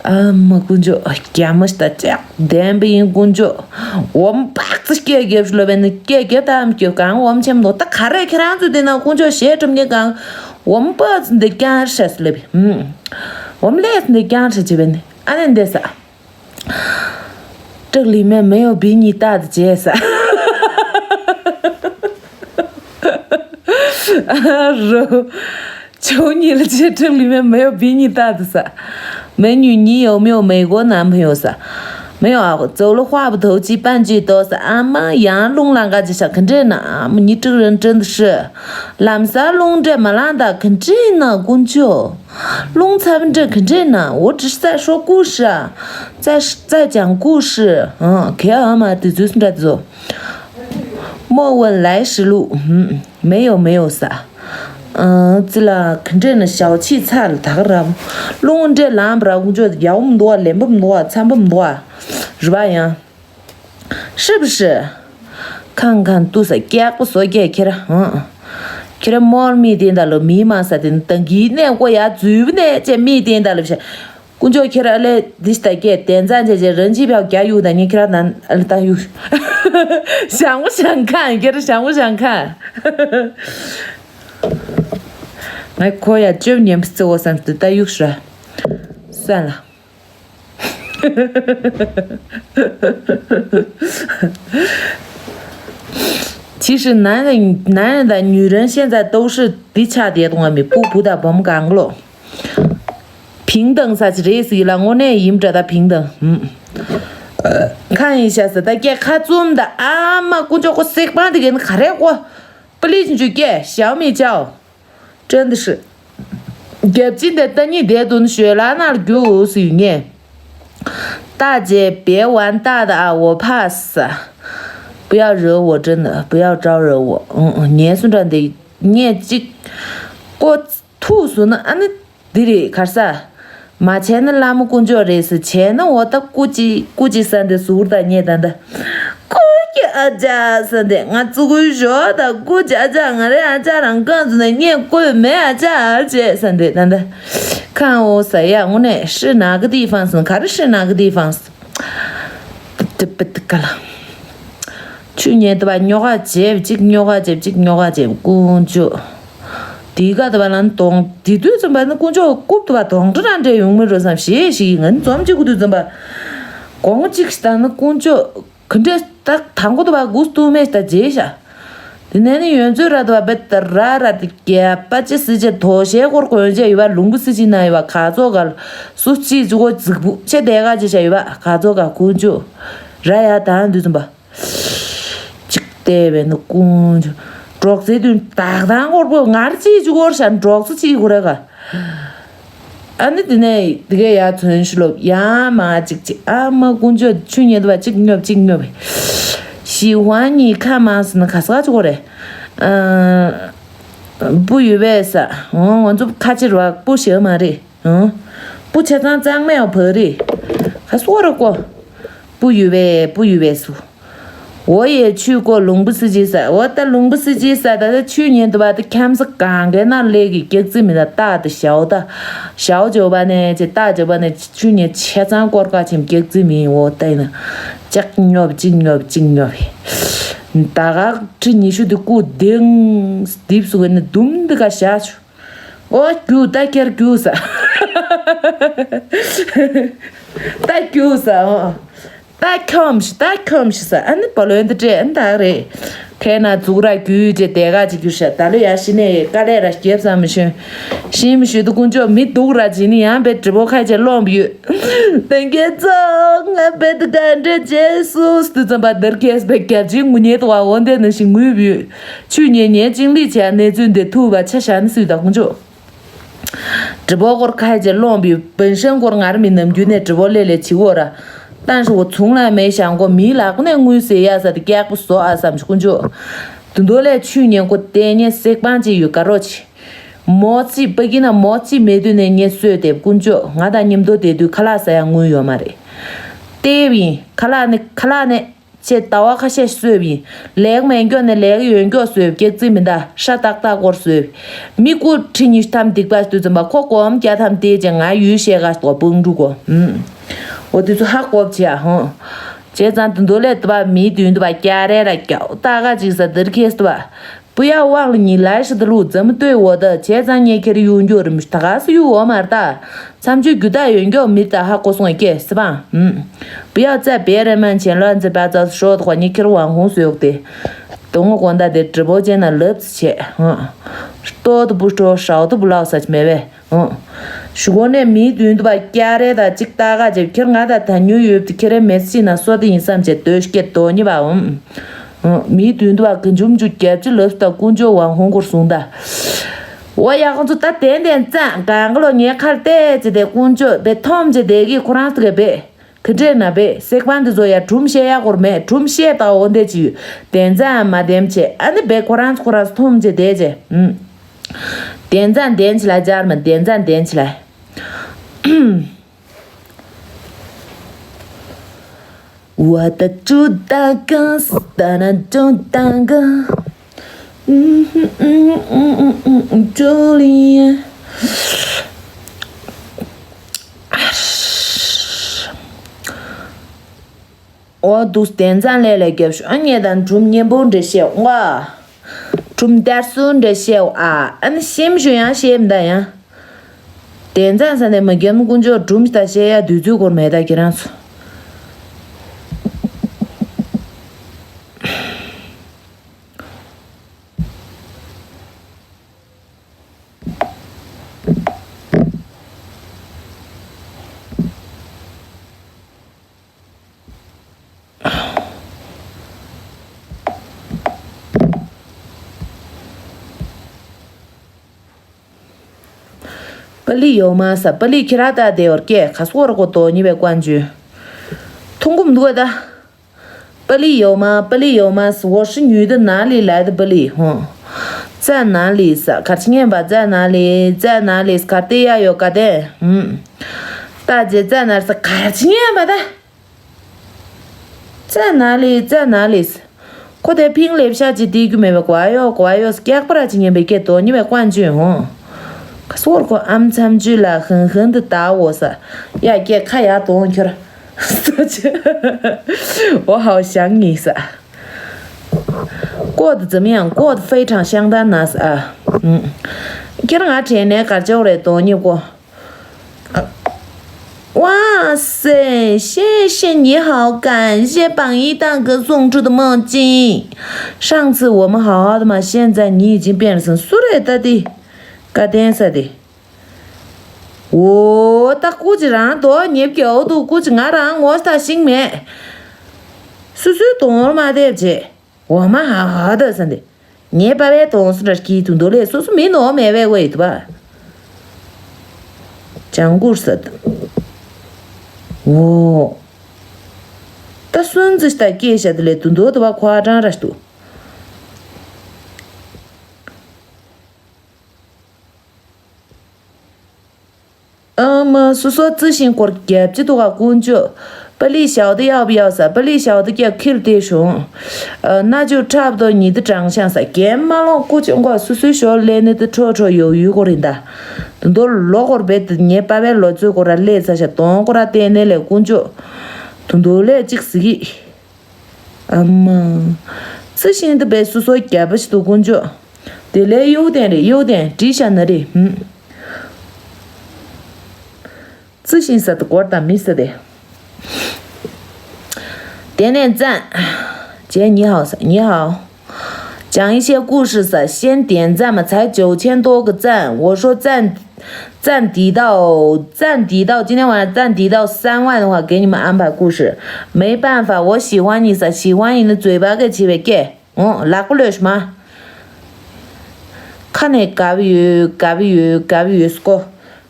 ཨ་མ་དཀོན་མཆོག་རྒྱ་མི་ཞིག་ད་ཅག་བདེན་པ་ཡིན་དཀོན་མཆོག་འོ་མ་པག་ཙི་སྐད་རྒྱབ་ཤི་ལོ་བས་ནི་སྐད་རྒྱབ་དང་མི་རྒྱབ་གང་འོ་མ་ཆེན་མོ་ད་ག་རེ་ཁྱེད་རང་ཚོ་དེ་ན་དཀོན་མཆོག་ཞེ་གྲུབ་ནི་གང་འོ་མ་པག་ཙི་འདི་རྐྱང་ཧྲ་སི་ལེ་བི་ཧུམ། འོ་མ་ལས་འདི་རྐྱང་ཧྲ་ཅི་བས་ནི་ཨ་ནི་འདི་ས། 这里面没有比你大的姐噻。རོ། 求你了，姐，这里面没有比你大的噻。美女，你有没有美国男朋友噻？没有啊，走了话不投机半句多噻。俺妈养弄烂嘎子噻，肯定呢。你这个人真的是，ལམ་སང་རླུང་འདྲེ་མ་ལངས་ད་ག་འདྲས་ན་དཀོན་མཆོག་རླུང་འཚབ་འདྲེ་ག་འདྲས་ན། 我只是在说故事啊，在在讲故事。嗯，给俺妈的就是这种。莫问来时路，嗯，没有没有啥。嗯，这了，肯定的小气菜了，他个人，རླུང་འདྲེ་ལངས་པ་ར་དཀོན་མཆོག་ཡག་པོ་མི་འདུག་ལེགས་པོ་མི་འདུག་འཚམ་པོ་མི་འདུག་རེད་པ་ཡང་། 是不是？看看都是结不所结ཁྱེད་རང་ཁྱེད་རང་མོར་མི་དེ་འདྲ་ལོ་མི་མ་ས་དེ་ནི་ཏང་གི་ནས་ཀོ་ཡ་འཛུལ་བ་ནས་ཅེ་མི་དེ་འདྲ་ལོ་བྱ། དཀོན་མཆོག་ཁྱེད་རང་ལས་འདི་ལྟ་སྐད་དན་ཙང་ཅེ་ཅེ་རང་ཅི་བྱ་རྒྱ་ཡུག་དང་ཉི་ཁྱེད་རང་ནན་ཨ་ལ་ཏང་ཡུག་ཞང་བོ་ཞང་ཁན་ཁྱེད་རང་ཞང་བོ་ཞང་ཁན། ང་ཁོ་ཡ་ཅོབ་ཉན་པ་རྩི་འོ་བསམ་སྟེ་ཏང་ཡུག་ཤ་སོན་ལ། 其实男人男人的女人现在都是的差别多没不不的我们讲过平等啥是这意思了我那也不知道平等嗯看一下是大家看中的啊嘛工作过谁帮的给你看来过不理你就给小米叫 真的是。རྒྱབ་ཅིན་དེ་ལྟ་ཉིད་དེ་དུ་ནི་ཞོལ་ལ་ནར་རྒྱུ་འུ་སུ་ཡིན་ངེས། 大姐别玩大的啊，我怕死。不要惹我，真的不要招惹我。ཨང་ཨང་། ངའི་སུ་འདྲ་འདི་ངས་གཅིག་ཀོ་ཐུག་སོང་ན་ཨ་ནི་འདི་རེད་གར་ས། མ་བྱས་ན་བླ་མ་དཀོན་མཆོག་རེད་ཟེར། བྱས་ན་འོ་ད་སྐུ་ཅི་སྐུ་ཅི་ས་འདི་ཟུར་དང་ཉེ་ད་འདི། སྐུ་གི་ཨ་ཅག་ས་འདི་ང་ཙུ་གུའི་ཞོ་ད་སྐུ་ཅི་ཨ་ཅག་ང་རེ་ཨ་ཅག་རང་གང་ཚོ་ནས་ངས་བསྐོས་མེད་ཨ་ཅག་ཨ་ཅེ་ས་འདི་ད་འདི།看我怎样དངོས་གནས是哪个地方ཟེར་ག་རེ་是哪个地方། དེ་པེ་ཏི་ཀ་ལ། ཆུ་ཉེ་དུ་བ་རྙོག་ག་བྱེད་ཅིག་རྙོག་ག་བྱེད་ཅིག་རྙོག་ག་བྱེད་དཀོན་མཆོག་དེ་ག་དུ་བ་ལ་ནི་དོང་དེ་དུས་ཙམ་པ་ནི་དཀོན་མཆོག་རྐུབ་དུ་བ་དོང་ཁྲི་རང་འདྲེ་ཡོང་མི་རོ་བསམ་ཞེས་ཞིག་ང་ནི་འཛོམས་ཅིག་གུ་དུས་ཙམ་པ། གོང་ཅིག་ད་ནི་དཀོན་མཆོག་གི་འདྲེ་ད་དང་གོ་དུ་བ་གུ་སྟུ་མེ་ད་བྱེད་ཤ། དེ་ནས་ནི་ཡོན་ཚོད་ར་དུ་བ་བེ་ད་ར་ར་དི་རྒྱ་པ་ཅི་སི་ཅི་དོ་ཤའི་སྐོར་གོན་ཅེ་ཡོད་བ་ལུང་བུ་སི་ཅི་ན་ཡོད་བ་ག་ཚོ་ག་སུ་ཅི་ཅི་གོ་རྫིག་བུ་ཆེ་དེ་ག་ཅི་ཤ་ཡོད་བ་ག་ཚོ་ག་དཀོན་མཆོག་ར་ཡ་ད་དུས་ཙམ་པ། གཅིག་བལྟས་པས་ནི་ཀུན་ཀྱང་སྒྲོག་ཙེ་དུས་དག་དང་སྐོར་པོ་ངར་ཅིག་ཅིག་བོར་ཤ་སྒྲོག་ཙེ་ཅིག་གོ་ར་ག་ཨ་ནི་དེ་ནས་དེ་གས་ཡ་ཚོན་ཤུ་ལོབ་ཡ་མ་གཅིག་ཅིག་ཨ་མ་ཀུན་ཀྱང་ཆུ་ཉེ་དུ་བ་གཅིག་སྙོབ་གཅིག་སྙོབ་ཞི་ཧོན་ཉི་ཁ་མ་སི་ནི་ག་ས་ག་ཅིག་གོ་རེ། ཨ་བུ་ཡུ་བས་ས་འོང་ང་ཚོ་ཁ་ཕྱིར་བ་བུ་ཞེ་མ་རེད། ཨང་། སྤུ་ཆ་ཚང་གཙང་མའི་བ་རི། ཁ་སོ་ར་ཀོ། སྤུ་ཡུ་བས་སྤུ་ཡུ་བས་སུ། འོ་ཡེ་ཆུ་ཀོ་ལུང་བུ་སི་ཅི་ས། འོ་ད་ལུང་བུ་སི་ཅི་ས་ད་ད་ཆུ་ཉེ་དུ་བ་ད་ཁྱམ་ས་གང་གའི་ན་ལེ་གི་སྐྱག་རྫི་མི་ད་ཏག་ཏུ་ཞའོ་ད། ཞའོ་ཇོ་བ་ནས་ཅི་ཏག་ཇོ་བ་ནས་ཆུ་ཉེ་ཆ་ཚང་སྐོར་ཀ་ཆེམ་སྐྱག་རྫི་མི་འོ་ད་ཡིན་ན། ཅག་ཉོབ་ཅིག་ཉོབ་ཅིག་ཉོབ། ད་ག་ཁྲི་ཉི་ཤུ་དུ་ཀུ་དེང་དིབ་སུ་གི་ནི་དུམ་འདི་ག་ཞག་ཆུ། ཨོ་རྒྱུགས་ད་ཁྱེར་རྒྱུགས་ས། ད་རྒྱུགས་ས་ཨོ། ད་ཁྱོམ་ཤི་ད་ཁྱོམ་ཤི་ས་ཨ་ནི་བ་ལོན་དུ་སྤྲད་ཨ་ནི་ད་རེད། ཁའི་ན་འཛུགས་ར་རྒྱུས་རྗེ་དེ་ག་ཅིག་རྒྱུ་ཤ་ད་ལོ་ཡ་ཤི་ནས་དཀའ་ལས་ར་སྐྱེབ་ས་མི་ཤོན། ཤི་མི་ཤོད་དུ་ཀུན་ཅོ་མི་སྡུག་ར་ཇི་ནི་ཡང་བེ་དྲི་བོ་ཁ་ཅེ་ལོམ་ཡོད། དེང་གི་ཚོ་ང་བེ་དུ་ག་འདྲེ་རྗེས་སུ་སྟུ་ཙམ་པ་དར་ཁེས་བེ་རྒྱབ་ཅིག་ངུ་ཉེ་དུ་བ་འོ་འདེ་ནི་ཤི་ངུས་བུད། ཆུ་ཉེ་ཉེ་ཅིང་ལི་བྱས་གནས་ཚུལ་འདི་ཐུག་པ་ཆ་བཞག་ནི་སུས་དང་ཁོང་ཆོ། དྲི་བོ་སྐོར་ཁ་ཅེ་ལོང་བི་བན་ཤན་སྐོར་ངར་མི་ནམ་རྒྱུ་ནས་དྲི་བོ་ལེ་ལེ་བྱི་འོ་ར། ཏན་ཧྲི་འོ་ཚུང་ལ་མེ་ཞང་གོ་མིའི་ལག་ནས་དངུལ་ཟེར་ཡ་ས་དེ་སྐྱག་པོ་བཟོ་ཨ་བསམ་ཁོང་ཆོ། དུ་འདོ་ལས་ཆུ་ཉེ་ཁོ་ལྟས་ཉེ་སྲེག་པང་ཅི་ཡོད་ག་རོ་ཆི། མོ་ཙི་པ་ཀི་ན་མོ་ཙི་མེ་དུ་ནས་ཉེ་སོས་དེ་ཀུན་ཅོ་ང་དང་མཉམ་དུ་དེ་དུས་ཁ་ལག་ཟ་ཡ་དངུལ་ཡོད་མ་རེད། ལྟས་བིན་ཁ་ལག་ནི་ཁ་ལག་ནི། ཅེས་ཟླ་བ་ཁ་ཤས་གསོས་པ་ཡིན། ལེགས་མེད་མགྱོགས་ནས་ལེགས་ཡོད་མགྱོགས་གསོས་སྐྱག་རྫི་མི་འདའ་ཧྲ་ཏག་ཏག་སྐོར་གསོས། མི་ཀུ་ཁྲི་ཉིས་ཐམ་སྡིག་པ་དུས་ཙམ་པ་ཁོ་གོམ་བརྒྱ་ཐམ་དེ་ཅེ་ང་ཡུལ་ཤེས་ག་སྟོ་སྤུང་འགྲུ་གོ། ཨོ་དུས་ཚོ་ཧ་གོབ་ཆེ་ཨ་ཧོ། བྱས་ཙང་དུ་འདོ་ལས་དུ་བ་མིའི་དུས་དུ་བ་སྐྱ་རེ་ར་སྐྱ་ཏག་ག་ཅིག་ས་དིར་ཁེས་དུ་བ། 不要忘了你来时的路怎么对我的 བྱས་ཙང་ངས་ཁྱེར་གཡུག་འགྱོ་རིམ་ད་ག་སུ་གཡུག་འོ་མར་ད། མཚམས་ཆོས་རྒྱུ་དག་ཡོད་མགྱོགས་མི་ད་ཧ་གོ་སོང་སྐྱེ་སི་པང་། 不要再别人面前乱七八糟说的话 ངས་ཁྱེར་ཝང་ཧུང་སོགས་ཏེ། དོ་ངོ་དགོང་ད་དེ་直播间ན་ལབ་ཙི་བྱས། ལྟོ་དུ་བུ་སྤྲོ་ཧྲའོ་དུ་བུ་ལའོ་ས་ཅི་མེད་བས། ཞུ་གོ་ནས་མིའི་དུས་དུ་བ་སྐྱ་རེ་ད་ཅིག་ཏག་ག་ཅེ་ཁྱེར་ང་ད་ད་ཉུ་ཡོད་དུ་ཁྱེར་མེད་ཅི་ན་སོ་དུ་ཡིན་བསམ་བྱས་དོ་སྐྱེ་དོ་ཉི་བའོ། མིའི་དུས་འདུ་བ་གི་འཇུམ་འཇུ་རྒྱབ་ཅི་ལབ་སྟ་དཀོན་མཆོག་དབང་ཧོང་སྐོར་གསུང་ད། འོ་ཡ་ཁོང་ཚོ་ད་དན་དན་ཙང་གང་ག་ལོ་ངའི་ཁར་བལྟས་ཅི་དེ་དཀོན་མཆོག་བེ་ཐོམ་ཅི་དེ་གི་ཁོ་རང་ཚོ་གི་བེ་གི་འདྲེ་ན་བེ་སེག་པན་དེ་ཚོ་ཡ་གྲུམ་བཤད་ཡ་སྐོར་མེད་གྲུམ་བཤད་ད་འོ་འདེ་ཅི་ཡོད་དན་ཙང་མ་དེམ་ཆེ་ཨ་ནི་བེ་ཁོ་རང་ཚོ་ཁོ་རང་ཚོ་ཐོམ་ཅི་དེ་ཅི་དན་ཙང་དན་ཅི་ལ་ཇར་མ་དན་ཙང་དན་ཅི་ལ། 我的主打歌，打那主打歌。嗯哼嗯嗯嗯嗯嗯，茱莉亚。འོ་འདུག་དན་ཙང་ལས་ལས་རྒྱབ་ཤོག་ཨ་ཉེ་དང་གྲུམ་གཉན་པོ་འདྲེ་བཤད་འོ། གྲུམ་དར་སུ་འདྲེ་བཤད་འོ་ཨ་ཨ་ནི་ཤེམ་ཞུ་ཡང་ཤེམ་ད་ཡང་། དན་ཙང་ས་ནས་མ་རྒྱབ་ཀུན་ཅོག་སྒྲུམ་ཞིག་ད་བཤད་ཡ་དུས་ཚོད་སྐོར་མེད་ད་ཁྱེད་རང་ཚོ། པ་ལི་ཡོ་མ་ས་པ་ལི་ཁྱི་ར་ད་དེ་ཡོར་ཀེ་ཁ་སོ་ར་གོ་དོ་ཉི་བའི་ཀོན་ཇུ། ཐུང་གུམ་འདུག་ད། པ་ པ་ལི་ཡོད་མ། པ་ལི་ཡོད་མ། 我是女的，哪里来的 པ་ལི། ཧོ། 在哪里 ས། གར་ཕྱིན་པ། 在哪里། 在哪里 གར་དེ་ཡ་ཡོད། ག་དེ། ཧུམ། 大姐在哪 ས། གར་ཕྱིན་པ་ད། 在哪里། 在哪里 ས། ཁོ་དེ་ཕིང་ལེབ་ཤ་ཅིག་སྟེར་རྒྱུ་མེད་པའི་གོ་ཡོ་གོ་ཡོ་སྐྱག་པ་ར་ཅིག་ཉན་པའི་སྐད་དོ་ཉི་བའི་ཀོན་ཅུན་ཧོ། ཁ་སོར་ཁོ་ཨམ་ཚམ་ཅུ་ལ་ཧང་ཧང་དུ་ད་འོ་ས། ཡ་སྐད་ཁ་ཡ་དོང་ཁྱོར། 我好想你 ས། 过得怎么样？过得非常相当 ན་ས། ཨ། ཁྱེད་ང་དྲན་ནས་གར་ཅོག་རེད་དོ་ཉི་ཀོ།哇塞，谢谢你好，感谢榜一大哥送出的墨镜。上次我们好好的嘛，现在你已经变成素人了的。 ག་དེན་ས་དེ། འོ་ད་ཀུ་ཅི་རང་དོ་ཉེབ་ཀྱི་འོ་དུ་ཀུ་ཅི་ང་རང་ངོ་ས་ཤིང་མེད། སུ་སུའི་དོང་མ་དེབ་བྱེད། འོ་མ་ཧ་ཧ་ད་ས་འདི། ངའི་པ་བའི་དོང་སུ་འདྲ་སྐྱིད་དུ་འདོ་ལས་སོ་སོ་མི་ནོ་མེ་བའི་ཝེ་དུ་བ། ཅང་གུར་ས་དུ། འོ། ད་སུན་ཙི་ཤ་ད་སྐྱེས་ཤ་དུ་ལས་དུ་འདོ་དུ་བ་ཁོ་ཨ་ཀྲང་ར་ཤ་དུ། ཨ་མ་སུ་སོ་ཙི་ཤིང་སྐོར་རྒྱབ་ཅི་འདུག་ག་ཀུན་སྤྱོད། པ་ལི་ཞའོ་ཏི་ཡག་པ་ཡག་ས། པ་ལི་ཞའོ་ཏི་ཀྱ་ཁིར་ཏེ་ཤོང་། ཨ་ན་ཅུ་ཁྲབ་དོ་ཉི་ཏི་གྲང་ཤང་ས། གན་མ་ལོང་ཀུ་ཅི་འགོ་སུ་སུའི་ཞོར་ལས་ནི་ཏི་ཁྲོ་ཁྲོ་ཡོ་ཡུ་གོ་རིན་ད། དུ་འདོ་ལོ་གོར་བེ་ཏི་ཉེ་པ་བའི་ལོ་ཚོད་གོ་ར་ལས་ཚ་ཤ་དོང་གོ་ར་ཏེ་ནེ་ལས་ཀུན་སྤྱོད། དུ་འདོ་ལས་ཅིག་སི་གི། ཨ་མ། ཙི་ཤིང་དུ་བེ་སུ་སོ་རྒྱབ་པ་ཞིག་ཏུ་ཀུན་སྤྱོད། དེ་ལས་གཡུག་ལྡན་རེད། གཡུག་ལྡན་བྲིས་ཤ་ན་རེད། ཧུམ། 自信 ས་དུ་སྐོར་དང་མི་ས་དེ། 点点赞。姐你好 ས། 你好。讲一些故事 ས། 先点赞嘛，才九千多个赞。我说赞，赞抵到，赞抵到，今天晚上赞抵到三万的话，给你们安排故事。没办法，我喜欢你 ས། 喜欢你的嘴巴给起被给。 ཨོ་ལག་པ་ལོས་མ། ཁ་ནས་དགའ་བ་ཡོད་དགའ་བ་ཡོད་དགའ་བ་ཡོད་སྐོ།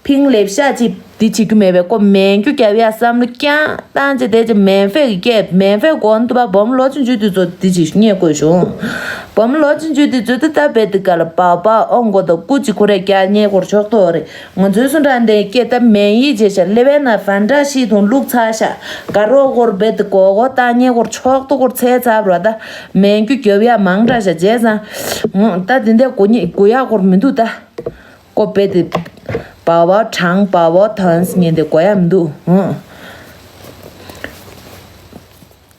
ཕིང་ལེབ་ཤ་ཅིག་འདི་བྱེད་རྒྱུ་མེད་པའི་སྐོ་མེན་རྒྱུ་རྒྱབ་ཡ་བསམ་བློ་རྐྱང་བཏང་ཅི་དེ་ཅི་མེན་ཧྥེ་གི་སྐད་མེན་ཧྥེ་གོ་ན་དུ་བ་བོམ་ལོ་ཆུང་ཆུང་དུས་ཚོད་འདི་ཅི་རྙེད་དགོས་བྱུང་། བོམ་ལོ་ཆུང་ཆུང་དུས་ཚོད་དུ་ད་བེ་དུ་ག་ལ་པའོ་པའོ་ཨོང་གོ་དོ་ཀུ་ཅི་ཁོ་རེ་རྒྱ་རྙེད་སྐོར་ཆོག་ཏོ་རེད། ང་ཚོའི་སུ་འདྲ་འདྲའི་སྐད་ད་མེན་ཡིད་བྱེད་ཤ་ལེ་བའི་ན་ཧྥན་ཏྲ་ཤི་དུང་བླུགས་ཚ་ཤ་ག་རོ་གོར་བེ་དུ་གོ་གོ་ད་རྙེད་སྐོར་ཆོག་ཏོ་སྐོར་ཚེ་ཚ་བ་ར་ད། མེན་རྒྱུ་རྒྱབ་ཡ་མང་དྲགས་ཤག་བྱས་ཙང་། ད་དེ་འདྲ་དགོས་ཉེ་དགོས་ཡ་སྐོར་མི་འདུག་ད། ཀོ་པེ་དེ། བ་བ་གྲང་བ་བ་ཐོན་སྙན་དེ་དགོས་ཡ་མི་འདུག་ཧུང་།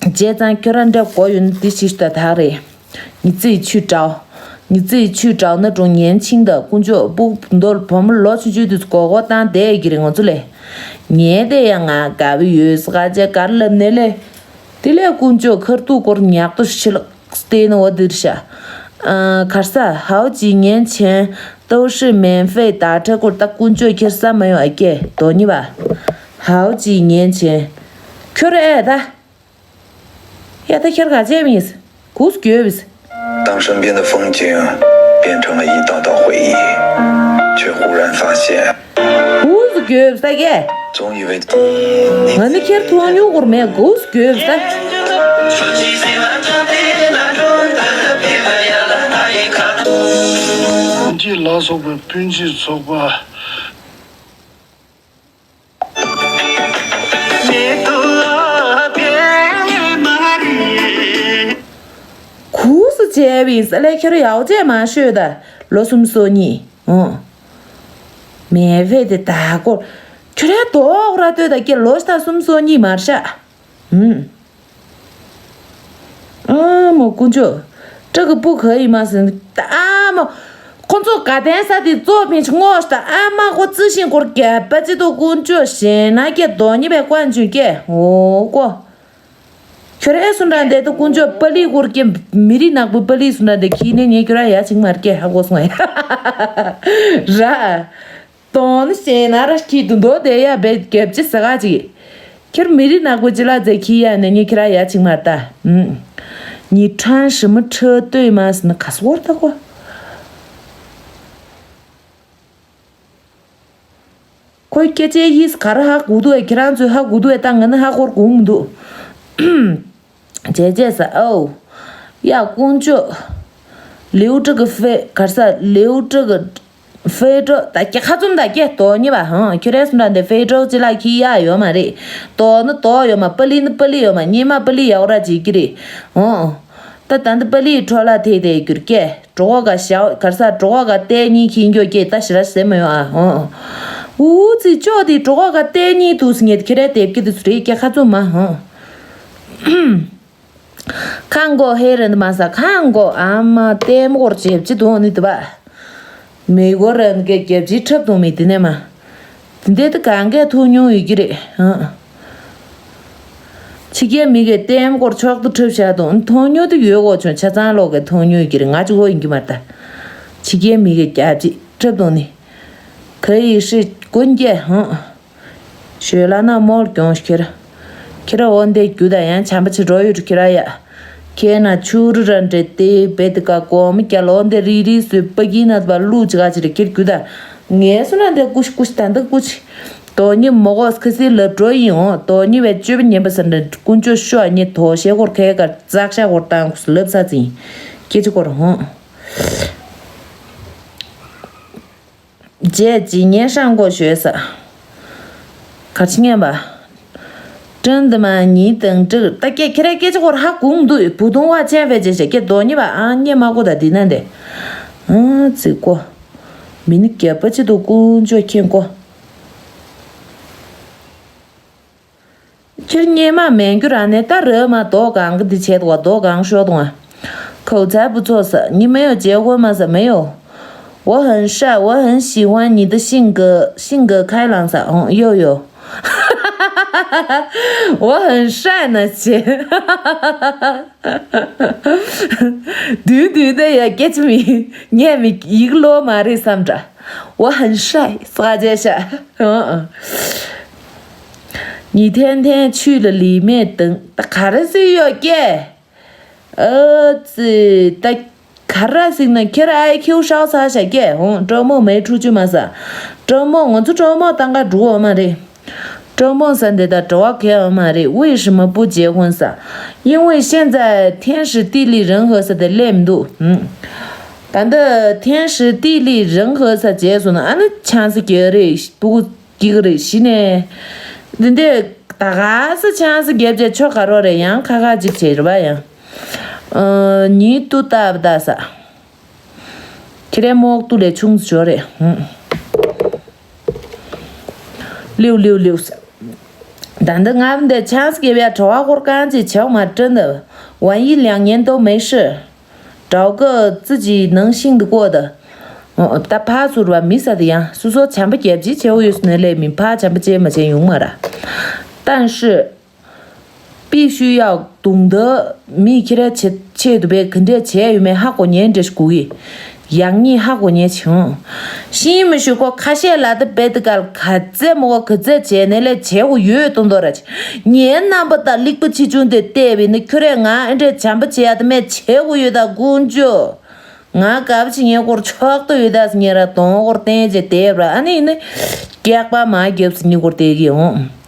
བྱས་ཙང་ཁྱོད་རང་འདྲ་དགོས་ཡོད་ན་འདི་ཞིག་ད་དག་རེད། 你自己去找，你自己去找那种年轻的工作不多，我们老去就得过过当得给人我做嘞。ཉེ་དེ་ཡང་ང་དགའ་བོ་ཡོད་ས་ག་ཅེ་གར་ལབ་ནས་ལས། དེ་ལས་དཀོན་མཆོག་ཁར་ཐུག་སྐོར་ཉག་ཏུ་ཤི་ལག་སྟེ་ནི་འོ་དིར་ཤ། ཨ་གར་ས་好几年前都是免费打车过ད་དཀོན་མཆོག་ཁྱེར་ས་མ་ཡོང་ཨ་ཀྱེ་དོ་ཉི་བ། 好几年前། ཁྱོད་ཨེ་ད། ཡ་ད་ཁྱེར་ག་ཅེ་མིས། གུས་གྱོད་བིས། 当身边的风景变成了一道道回忆，却忽然发现 གུས་གྱོད་བིས་ད་ཀྱེ། 总以为 ང་ནི་ཁྱེར་ཐོང་ཉུང་གོར་མེད་གུས་གྱོད་བིས་ད། སྤུན་མཆེད་ལ་སོགས་པའི་སྤུན་མཆེད་ཚོགས་པ། གུས་སུ་བྱས་པའི་ས་ལས་ཁྱོད་ཡག་བྱས་མ་ཤོད་ད་ལོ་སུམ་སོ་གཉིས། ཨོ། མེ་ཕེ་དེ་ད་སྐོར་ཁྱོད་ར་དོག་ར་ལྟོས་ད་ཀྱེ་ལོ་ཤ་ད་སུམ་སོ་གཉིས་མར་ཤ། ཨུམ། ཨ་མོ་དཀོན་མཆོག་ཀྲི་གི་སྤུ་ག་ཡིན་མ་ཟིན་ཨ་མོ། ཁོ་ཚོ་ག་དན་ས་དེ་གཙོ་ཕིན་ཆུ་ངོ་ཤ་ད་ཨ་མ་ཁོ་རྩི་ཤིང་སྐོར་རྒྱབ་པ་ཅི་ཏོ་དཀོན་མཆོག་ཞེ་ན་ཀྱེ་དོ་ཉི་བའི་ཀོན་ཆུན་ཀྱེ་འོ་ཀོ། ཁྱོད་ཨེ་སུ་འདྲ་འདས་ཏོ་དཀོན་མཆོག་པ་ལི་སྐོར་ཀྱེ་མི་རི་ནག་པོའི་པ་ལི་སུ་འདྲ་འདས་ཁྱི་ནས་ཉེ་ཁྱོད་ར་ཡ་ཆིང་མར་ཀྱེ་ཧ་གོ་སོང་ཨེ། ར། དོན་ཞེ་ན་ར་ཁྱི་དུ་འདོ་དེ་ཡ་བེད་རྒྱབ་ཅི་ས་ག་ཅིག་ཁྱེར་མི་རི་ནག་པོ་ཅི་ལ་ཛེ་ཁྱི་ཡ་ནས་ཉེ་ཁྱི་ར་ཡ་ཆིང་མར་ད། ཉི་ཁྲང་ཞི་མི་ཁྲི་ལྟོས་མ་སི་ནི་ག་སོར་ད་གོ། ཁོའི་སྐད་ཆའི་ཡིས་ག་ར་ཧ་གོ་འདུག་ཨེ། ཁྱེད་རང་ཚོས་ཧ་གོ་འདུག་ཨེ། ད་ང་ནི་ཧ་གོར་གོ་མི་འདུག་བྱས་བྱས་ས་ཨོ། ཡ་དཀོན་མཆོག་ལེའུ་ཀྲི་གི་ཧྥེ་གར་ས་ལེའུ་ཀྲི་གི་ཧྥེ་ཀྲོ་ད་ཀྱེ་ཁ་བཙུམ་ད་ཀྱེ་དོ་ཉི་བ་ཧང་ཁྱོད་རེ་སུ་འདྲ་འདི་ཧྥེ་ཀྲོ་ཅི་ལ་ཁྱི་ཡ་ཡོད་མ་རེད། དོ་ནི་དོ་ཡོད་མ་པ་ལི་ནི་པ་ལི་ཡོད་མ་ཉི་མ་པ་ལི་ཡག་ར་ཅིག་གི་རེད་ཧང་། ད་ད་འདི་པ་ལི་ཁྲོ་ལ་ཐེ་དེ་གྱུར་ཀྱེ་གྲོགས་ག་ཞའོ་གར་ས་གྲོགས་ག་ཏེ་ཉི་ཁྱི་འགྱོ་ཀྱེ་ད་ཞི་ར་ཟེ་མ་ཡོད་ཨ་ཧང་། འུ་ཙི་ཅོ་དེ་གྲོགས་ག་ཏེ་ཉི་དུ་སི་ངེད་ཁྱེད་རེ་དེབ་ཀྱི་དུ་སུ་རེད་ཀྱེ་ཁ་བཙུམ་མ་ཧང་། ཁང་གོ་ཧེ་རན་མ་ས་ཁང་གོ་ཨ་མ་ལྟད་མོ་སྐོར་བྱེད་ཅི་དོན་ནི་དུ་བ། མི་གོ་རན་གེ་རྒྱབ་ཅི་ཁྲབ་དུ་མི་དེ་ནས་མ། དེ་འདྲ་དུ་གང་གས་ཐུག་མྱོང་ཡོད་ཀྱི་རེད་ཨ། ཕྱི་རྒྱལ་མི་གེ་ལྟད་མོ་སྐོར་ཆོག་ཏུ་ཁྲབ་བྱ་དང་མཐོང་མྱོང་དུ་ཡོད་གོ་བྱུང་ཆ་ཚང་ལོག་གེ་མཐོང་མྱོང་ཡོད་ཀྱི་རེད་ང་ཅི་གོ་ཡིན་གྱི་མ་ད། ཕྱི་རྒྱལ་མི་གེ་རྒྱབ་ཅི་ཁྲབ་དུ་ནི། ག་ཡི་ཧྲི་ཀུན་རྒྱལ་ཧང་། ཞོལ་ལ་ན་མོལ་གྱོང་ཤེར། ཁྱེད་ར་འོ་འདས་རྒྱུ་དང་ཡང་བྱམས་པ་ཆེ་འགྲོ་ཡོད་རུ་ཁྱེད་ར་ཡ། ཁྱེད་ན་ཆུ་རུ་ར་འདྲེ་ཏེ་བེ་ཏི་ཀ་གོ་མི་སྐྱ་ལོ་འདས་རི་རི་སུ་པ་གི་ན་བ་ལུ་ཅི་ག་ཅི་རེ་ཁྱེད་རྒྱུ་དང་། ངས་སུ་ན་འདས་ཀུ་ཤི་ཀུ་ཤི་ད་འདི་ཀུ་ཤི། དོ་ཉི་མོ་གོ་སྐི་སི་ལབ་འགྲོ་ཡིན་འོང་དོ་ཉི་བའི་སྤྱོད་པ་ཉན་པ་ས་འདྲ་ཀུན་སྤྱོད་ཤོ་ཉི་དོ་ཤེ་གོར་ཁའི་ཀ་ཙག་ཤ་གོར་བཏང་ཀུ་སི་ལབ་ས་ཙིང་། སྐད་ཅི་གོར་ཧོང་། རྗེས་ཀྱི་ཉེ་ཧྲང་གོ་ཞོལ་ས། གར་ཆི་ངན་པ། ཀྲིན་དི་མ་ཉི་དང་ཀྲིག་ད་ཀྱེ་ཁྱེད་རའི་སྐད་ཆ་སྐོར་ཧ་གོང་འདུག་བུ་དུང་བ་ཅན་བེ་ཅེ་ཞེ་ཀྱེ་དོ་ཉི་བ་ཨང་ཉེ་མ་གོ་ད་འདི་ན་འདི། ཨང་ཙི་གོ། མི་ནི་རྒྱབ་པ་ཅི་དུ་ཀུན་ཅོ་ཁྱེན་གོ། ཁྱེད་སྙེ་མ་མེད་རྒྱུ་ར་ནས་ད་རེད་མ་རྡོ་གང་གི་འདི་བྱས་འདུག་བ་རྡོ་གང་ཤོར་འདུག་ཨ། 口才不错 ས་你没有结婚吗 ས་没有。我很帅，我很喜欢你的性格，性格开朗 ས་ཨོ་ཡོ་ཡོ། 我很帅 ན་བྱས། དུས་དུས་ད་ཡ་སྐད་ཆ་མི་ངས་མི་ཡིག་ལོ་མ་རེད་བསམ་འདྲ། 我很帅 ས་རྗེས་ཤ། 你天天去了里面等 ད་ག་རེ་ཟེར་ཡོད་ཀྱེ། ཨ་ཙི་ད་ག་རེ་ཟེར་ན་ཁྱེད་ཨའི་ཁྱེའུ་ཧྲའོ་ཚ་ཤ་ཀྱེ་ཧོང་ཀྲོ་མོ་མེ་ཁྲུ་ཅུ་མ་ས། ཀྲོ་མོ་ང་ཚོ་ཀྲོ་མོ་ཏང་ག་འགྲོ་འོ་མ་རེད། ཀྲོ་མོ་ས་འདི་ད་གྲོ་བ་གས་འོ་མ་རེད། 为什么不结婚 ས། 因为现在天时地利人和 ས་དེ་སླེབས་མི་འདུག་ད་འདི་天时地利人和 ས་བྱས་སོང་ན་ཨ་ནི་ཆང་ས་གྱོད་རེད་སྤུ་གུ། སྐྱིད་གི་རེད་གཞི་ནས། འདི་འདྲས་ད་ག་ས་ཆང་ས་རྒྱབ་བྱས་ཆོ་ག་རོ་རེད་ཡང་ཁ་ཁ་ཅིག་བྱས་རེད་པ་ཡང་། ཨ་ཉིད་དུ་ལྟ་བ་ལྟ་ས། ཁྱེད་རའི་རྨོག་ཏུ་ལས་ཆུང་ཙི་ཞོ་རེད། ཧུམ། ལིའུ་ལིའུ་ལིའུ་ས། ད་འདི་ང་འདི་ཆང་ས་རྒྱབ་ཡ་གྲོ་བ་སྐོར་གང་ཅིག་བྱེད་མ་དྲན་འདི། 万一两年都没事 找个自己能信得过的。ད་ཕ་ཟུར་བ་མི་ས་དེ་ཡང་སུ་སོ་བྱམས་པ་རྒྱབ་ཅིག་བྱེད་འོ་ཡོད་སུ་ནས་ལས་མི་ཕ་བྱམས་པ་བྱེད་མ་བྱེད་ཡོང་མ་ར། 但是必须要懂得 མི་ཁྱེད་ར་ཆེད་ཆེད་དུ་བས་ག་འདྲས་བྱས་ཡོད་མེད་ཧ་གོ་ཉན་འདྲེ་ཞིག་གུ་གི། 养你 ཧ་གོ་ཉན་བྱུང་། 信不过 ཁ་ཤས་ལ་ད་བེད་གལ་ག་ཚད་མོ་ག་ཚད་བྱས་ནས་ལས་བྱེད་འོ་ཡོད་དོན་དོ་ར་ཆེ། ཉན་རྣམ་པ་ད་ལིག་པ་ཆེ་ཆུང་དེ་བལྟས་པས་ནི་ཁྱོད་རས་ང་ཨེ་འདྲས་བྱམས་པ་བྱེད་ཡ་ད་མེད་བྱེད་འོ་ཡོད་ད་དཀོན་མཆོག་ང་དགའ་བ་ཅིག་ངའི་སྐོར་ཆོག་ཏུ་ཡོད་ད་ཟེར་ངས་ར་དོང་སྐོར་བསྟན་རྗེས་དེབ་ར་ཨ་ནི་ནི་སྐྱག་པ་མ་རྒྱབ་ཟེར་ངའི་སྐོར་བལྟས་ཀྱི་འོང་།